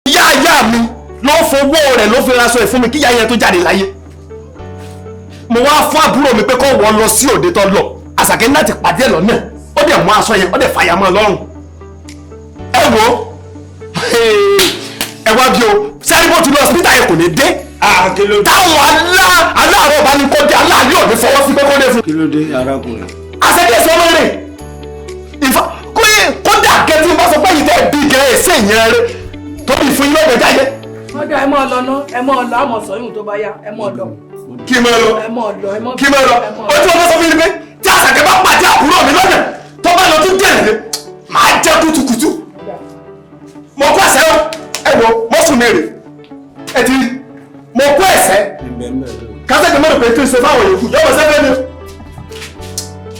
Ìyá mi ló fowó rẹ̀ ló fi raṣọ ẹ̀ fún mi kí ìyá yẹn tó jáde láyé. Mo wá fún àbúrò mi pé kó wọ́n lọ sí òde tó lọ. Àṣàkẹ́ láti pàdé ẹ̀ lọ́nà, ó dẹ̀ mú aṣọ yẹn, ó dẹ̀ fàyà mọ́ lọ́rùn. Ẹ wo, ẹ wá bí o, sẹ́ni bó ti lọ hospital yẹn kò ní dé. Táwọn aláàárọ̀ bá ní kó dé, aláàárọ̀ ò ní fọwọ́ sí pé kó dé fún. Kí ló dé arákùnrin? Àṣàkẹ́ sọ lórí kódà kẹ́tí bá sọ pé yìí tẹ́ bí gẹ̀ẹ́ sí ìyẹn rẹ torí fún yín lọ́gbẹ̀ẹ́ jáde Wọ́n dá ẹ mọ́ ọ lọ ná, ẹ mọ́ ọ lọ, àmọ̀ sọ́yún tó bá yá, ẹ mọ́ ọ lọ. Kí mọ́ lọ. Ẹ mọ́ ọ lọ, ẹ mọ́ Kí mọ́ lọ. Ó tí wọ́n sọ fún mi pé tí Àṣàkẹ́ bá pàdé àbúrò mi lọ́nà tó bá lọ tún jẹ̀rẹ̀ lé, màá jẹ́ kùtùkùtù. Mo kó ẹsẹ̀ o, ẹ wo, mo sùn mi rè. Ẹ ti rí, mo kó ẹsẹ̀. Kásẹ̀kì mọ́tò pé kí n ṣe fáwọn yòókù, yọ̀wọ̀ sẹ́fẹ́ mi.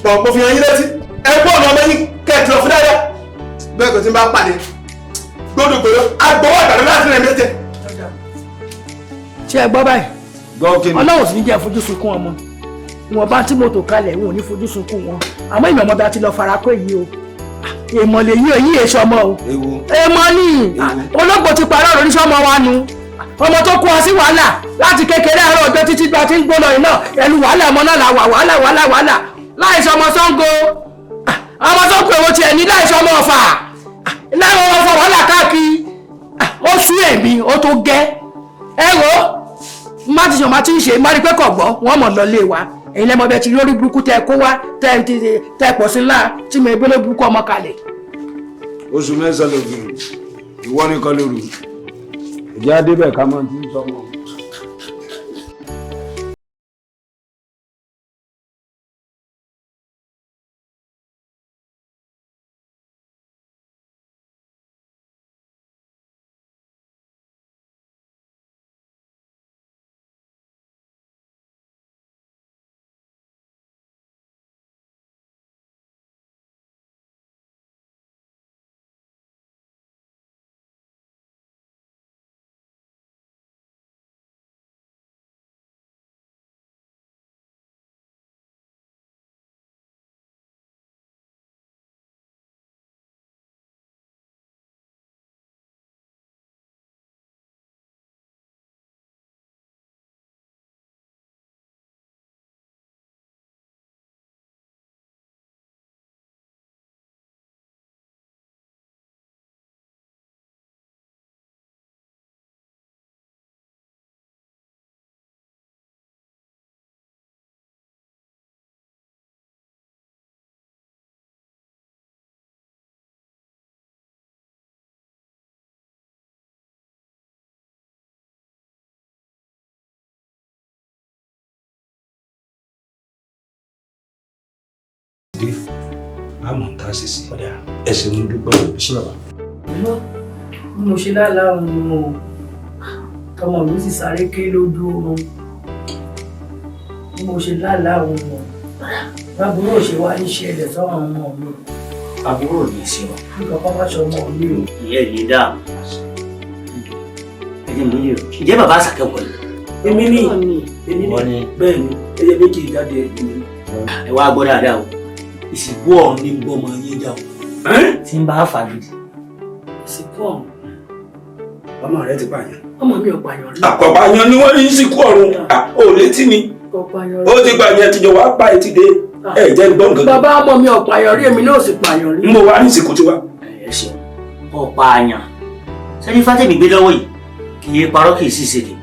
Bọ̀ mo fi hàn yín létí, ẹ gbọ́ ọ̀nà ọmọ yín kẹ́ẹ̀tì lọ fún dáadáa. Bẹ́ẹ̀ kò tí ń bá pàdé. Gbódògbòdò, agbowó àgbàdo láti rẹ̀ méje. Ṣé ẹ gbọ́ báyìí? Gbọ́ kí ni? Ọlọ́run sì ní jẹ́ fojú sunkún ọmọ. Ìwọ̀nba tí mo tò kalẹ̀, wọn ò ní fojú sunkún wọn. Àmọ́ ìmọ̀ ọmọdé ti lọ fara kó èyí o. Èmọ̀ lè yí èyí èso ọmọ o. Èmọ̀ ni olóògbò ti parọ́ ọ̀rọ̀ oníṣẹ́ ọmọ wa nu. Ọmọ tó kó wa sí wàhálà láti kékeré àárọ̀ ọjọ́ títí gba ti ń gbóná iná ẹnu wàhálà ọmọ náà là wà wàhálà wàhálà wàhálà láìsọ ọmọ Ṣàngó. Ọmọ Ṣàngó èwo tiẹ̀ ní láìsọ ọmọ Ọ̀fà. Láwọn ọmọ Ọ̀fà wàhálà káàkiri. Ó sú èmi, ó tó gẹ́. Ẹ wo má ti sọ má ti ń ṣe má rí pé kò gbọ́ wọ́n mọ̀ lọ lé wa. Èyí lẹ́mọ̀ bẹ́ẹ̀ ti lórí burúkú tẹ kó wá tẹ pọ̀ sí ńlá tí mo ebélé burúkú ọmọ kalẹ̀. Oṣù mẹ́sàn-án ló fi rù, ìwọ nìkan ló rù. Ìjà débẹ̀ ká mọ̀ tí ń sọmọ. Dé àmọ̀ tá a ṣe sí ẹ ṣe mú dúpẹ́ o. Ṣé bàbá? Bí mo ṣe lálàá òun ni mo tọmọ mi sì sáré ké lójú oorun. Bí mo ṣe lálàá òun mọ̀ báburú ò ṣe wá ní ṣẹlẹ̀ sọ́wọ́n ọmọ mi. Àbúrò ò ní ṣe wọn. Bí kankan bá ṣe ọmọ mi o. Ìyá ẹ̀ ní dáàmú. Ẹ jẹ́ mi lóye o. Ǹjẹ́ bàbá Àṣàkẹ́ wọlé? Èmi ni èmi ni bẹ́ẹ̀ ni ẹyẹ méjì jáde èmi ni. Ẹ wá gbọ́ dáadáa o. Ìsìnkú ọ̀run ní gbọ́mọ yín jà o. Tí ń bá fà gidi. Ìsìnkú ọ̀run. Ọmọ rẹ ti pààyàn. Ọmọ mi ò pààyàn rí. Àpàpàyàn ni wọ́n ní ìsìnkú ọ̀run. Ò létí ni. Ó ti pààyàn tìjọ wàá pa etí dé. Ẹ jẹ́ gbọ́n gangan. Bàbá ọmọ mi ò pààyàn rí, èmi náà sì pààyàn rí. N bò wá ní ìsìnkú tiwa. Ẹ ṣeun, ọ̀pààyàn. Sẹ́ni Fátẹ́mi gbé lọ́wọ́ yìí kì í parọ́ kì í sì ṣèké.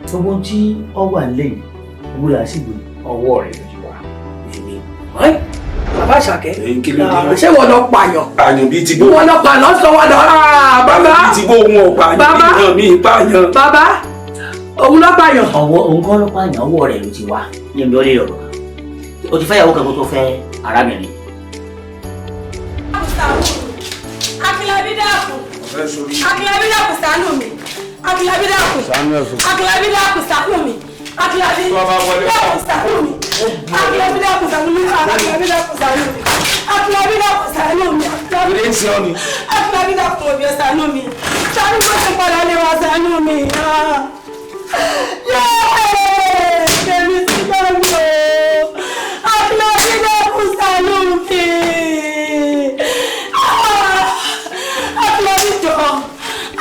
Gbogbo tí ọ wà lẹ́yìn owó là sì gbé ọwọ́ rẹ̀ ló ti wà. Èmi. Bàbá Àṣàkẹ́, ṣé wọ́n lọ pààyàn? Pààyàn bíi ti bó. Wọ́n lọ pààyàn sọ wọ́n lọ. Bàbá bíi ti bó òun ò pààyàn bíi náà mi pààyàn. Bàbá òun lọ pààyàn. Ọwọ́ òun kọ́ ló pààyàn, ọwọ́ rẹ̀ ló ti wá. Ní ẹ̀mí ọlẹ́ ọ̀rọ̀ kan. O ti fẹ́yàwó kan kó tó fẹ́ arábìnrin. Akílábí dákun. Akílábí dákun ṣàánú mi. Akílábí dákun. Akílábí dákun ṣàánú mi. Akílábí dákun ṣàánú mi. Akílábí dákun ṣàánú mi. Akílábí dákun ṣàánú mi. Akílábí dákun ṣàánú mi. Akílábí dákun òbí ṣàánú mi. Ṣàánú bó ṣe padà lé wa ṣàánú mi. Yéé! Tèmi sí bá mi o. Akílábí dákun ṣàánú mi. Akílábí jọ.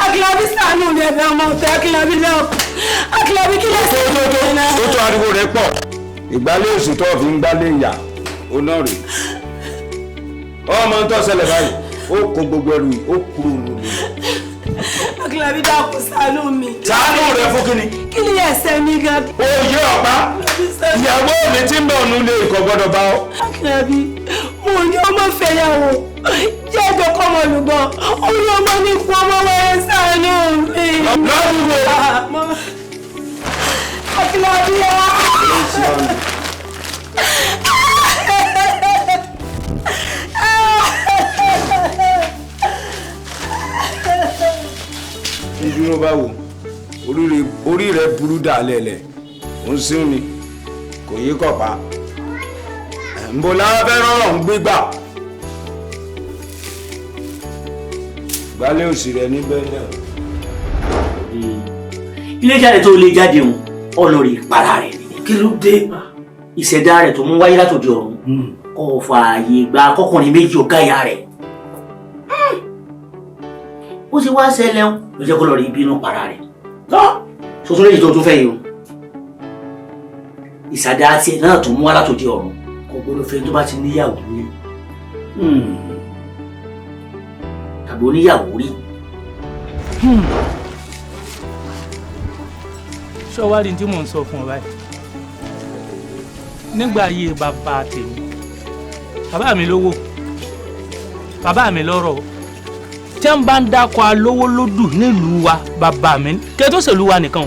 Akílábí ṣàánú mi ẹ̀fẹ̀ ọmọ ọ̀fẹ́ Akílábí dákun. Akílábí kí lè ṣe é náà. Ó tó ariwo rẹ̀ pọ̀. Ìgbálẹ̀ òsì tó fi ń gbálẹ̀ ìyà oná rè. Ọmọ tó ṣẹlẹ̀ báyìí, ó kó gbogbo ẹrù yìí, ó kúrò nílé. Akílábí dákun ṣàánú mi. Ṣàánú rẹ fún kíni? Kí ni ẹ̀ṣẹ̀ mi gan? Oyè ọ̀pá, ìyàwó mi tí ń bọ̀ nílé ìkọ̀ gbọ́dọ̀ bá ọ. Akílábí, mo ní ọmọ fẹ́yàwó. Jẹ́ ìjọ kọ́ ọmọ olùgbọ́n, orí ọmọ ní kú ọmọ wẹ́rẹ́ ṣàánú mi. Lọ́dún wo? Akílábí á. Ìdúró báwo? Orí rẹ burú dà lẹ̀lẹ̀, ó ń sún ni, kò yí kọ̀pá. Nbọ lára fẹ́ rọrùn ń gbégbà. Gbálẹ̀ òsì rẹ níbẹ̀ náà. Ilé jáde tó lé jáde òun ọlọ́rì ìpara rẹ̀ ni. Kí ló dé? Ìṣẹ̀dá rẹ̀ tó mú wáyé látòdì ọ̀run kò fààyè gba kọkùnrin méjì ọ̀gá ìyá rẹ̀. Ó sì wá ṣẹlẹ̀ ń ló jẹ́ kó lọ́ọ́ rí bínú para rẹ̀. Soso lẹ́yìn tó tún fẹ́ yìí o. Ìṣẹ̀dá tiẹ̀ náà tó mú wá látòdì ọ̀run kò gbọdọ̀ fẹ́ tó bá ti níyàwó ní tàbí oníyàwó rí. Ṣọ́wárí tí mò ń sọ fún ọ báyìí, nígbà ayé bàbá tèmi, bàbá mi lówó, bàbá mi lọ́rọ̀, tí wọ́n bá ń dákọ̀ alówó lódù nílùú wa, bàbá mi kí ẹ tó ṣèlú wa nìkan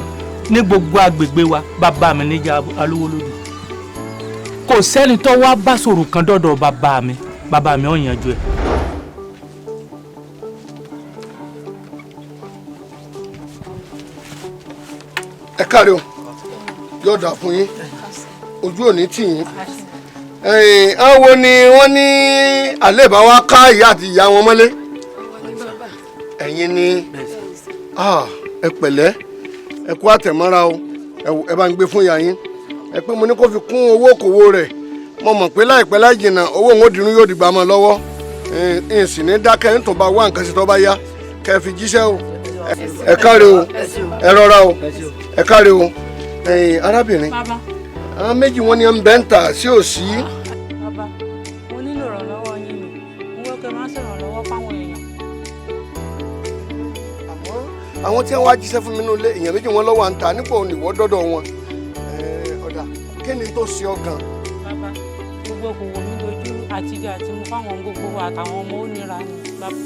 ní gbogbo agbègbè wa, bàbá mi níjà alówó lódù. Kò sẹ́ni tó wá bá sọ̀rọ̀ kan dọ́dọ̀ bàbá mi, bàbá mi ò yanjú ẹ̀. Ẹ káre o, yóò dà fún yín, ojú òní tì yín. Ẹ̀yin àwọn ni wọ́n ní àlébá wa ká ìyá àti ìyá wọn mọ́lé. Ẹ̀yin ni ẹ pẹ̀lẹ́, ẹ kú àtẹ̀mọ́ra o, ẹ bá ń gbé fún ìyá yín. Ẹ pé mo ní kó fi kún owó òkòwò rẹ̀, mo mọ̀ pé láìpẹ́ láì jìnnà owó òun ó dirun yóò dìgbà mọ́ lọ́wọ́. N sì ní dákẹ́ ń tó bá wá nǹkan sí tó bá yá kẹ́ ẹ fi jíṣẹ́ o. Ẹ káre o, ẹ rọra o, ẹ káre o. Ẹ̀yin arábìnrin, àwọn méjì wọn ni ń bẹ́ ń tà sí òsì. Bàbá, mo nílò ìrànlọ́wọ́ yín ni, mo wẹ́ pé máa ń ṣèrànlọ́wọ́ fáwọn èèyàn. Àwọn tí wọ́n wá jíṣẹ́ fún mi nínú ilé, èèyàn méjì wọn lọ́wọ́ à ń ta nípò òníwọ́ dọ́dọ̀ wọn. Ọ̀dà, kí ni tó ṣe ọ gan? Bàbá, gbogbo okòwò mi dojú àtijọ́ àti mo fáwọn gbogbo àtàwọn ọmọ ó nira ni. Bàbá.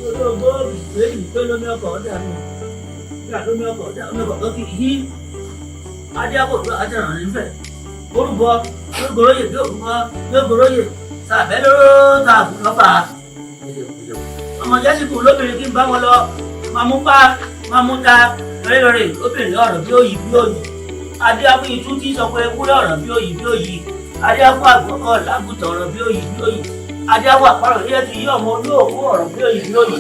Olóògbé òbí pé lómi ọkọ̀ ọ̀dà nù. Lómi ọkọ̀ omi ọkọ̀ kì í adé àkókò àtẹ̀ràn nífẹ̀ orúbọ lógoróyè bí òkúkọ lógoróyè sàbẹ̀ lóró tààbù lọ́fà ọmọ jẹ́sìkò lóbìnrin kí n bá wọn lọ máa mú pa máa mú ta lórí lóbìnrin ọ̀rọ̀ bí òyì bí òyì adé àkó ìtú tí sọ pé ewúrẹ́ ọ̀rọ̀ bí òyì bí òyì adé àkó àgbọ̀kọ̀ lágùtàn ọ̀rọ̀ bí òyì bí òyì adé àkó àparò yẹ ti yí ọmọ olóòkú ọ̀rọ̀ bí òyì bí òyì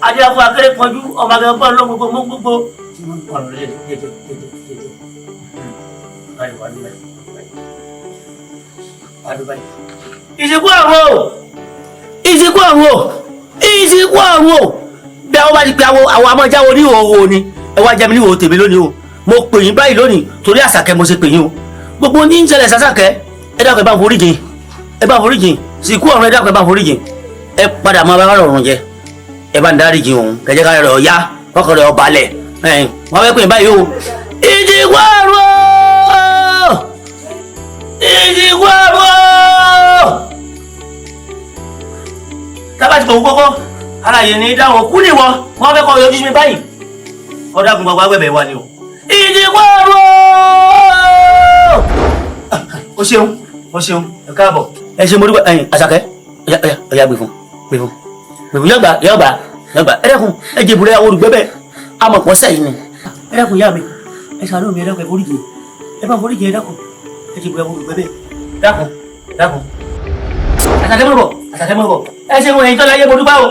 adé àkó akéré pọnjú ọmọ akẹ́kọ̀ọ́ ló gbogbo mú gbogbo tí wọ́n ń pọ̀rọ̀ lẹ́jẹ̀ jẹ́jẹ́ jẹ́jẹ́ jẹ́jẹ́ báyìí wà lóbáyìí wà lóbáyìí. Ìsìnkú àrùn o, ìsìnkú àrùn o, ìsìnkú àrùn o. Bí àwọn bá ti pe àwọn àwọn amọ̀jáwo ní ìhòòhò ni, ẹ wá jẹ́ mi ní ìhòòhò tèmi lónìí o. Mo pè yín báyìí lónìí torí Àṣàkẹ́ mo ṣe pè yín o. Gbogbo ní ń ṣẹlẹ̀ sàṣàkẹ́, ẹ dákun ẹ bá ń forí jìn, ẹ bá ń forí jìn, ìsìnkú ọ̀run ẹ dákun ẹ bá ń forí jìn. Ẹ padà máa bá ọ̀run jẹ, ẹ bá ń dárí jìn òun, kẹjẹ ká rẹ̀ ọ̀yá, kọ́kọ́ rẹ̀ ọ̀balẹ̀, wọ́n fẹ́ pè yín báyìí o. Ìsìnkú àrùn o! Ìsìnkú àrùn o! Tábà ti bọ̀ kọ́kọ́ ara yìí ní dáhùn kú ní wọn wọn fẹ́ kọ́ yọjú sí mi báyìí ọ̀dàgùn gbàgbà gbẹ̀bẹ̀ wa ni o. Ìsìnkú àrùn o! O ṣeun, o ṣeun, ẹ káàbọ̀. Ẹ ṣe mo dúpẹ́. Ẹ̀yin Àṣàkẹ́, ọ̀yà ọ̀yà ọ̀yà gbè fún, gbè fún, gbè fún, yọ̀gbà yọ̀gbà yọ̀gbà. Ẹ dẹ́kun, ẹ jẹ̀bùrẹ́ àwọn olùgbẹ́bẹ̀ amọ̀pọ̀ sẹ́yìn ni. Ẹ dẹ́kun ìyá mi, ẹ ṣàánú mi, ẹ dákun, ẹ foríjì, ẹ bá foríjì, ẹ dákun, ẹ jẹ̀bùrẹ́ àwọn olùgbẹ́bẹ̀. Dákun, dákun. Àṣàkẹ́ mọ̀ bọ̀, Àṣàkẹ́ mọ̀ bọ̀. Ẹ ṣeun ẹ̀yin tó láyé, mo dúpẹ́ o.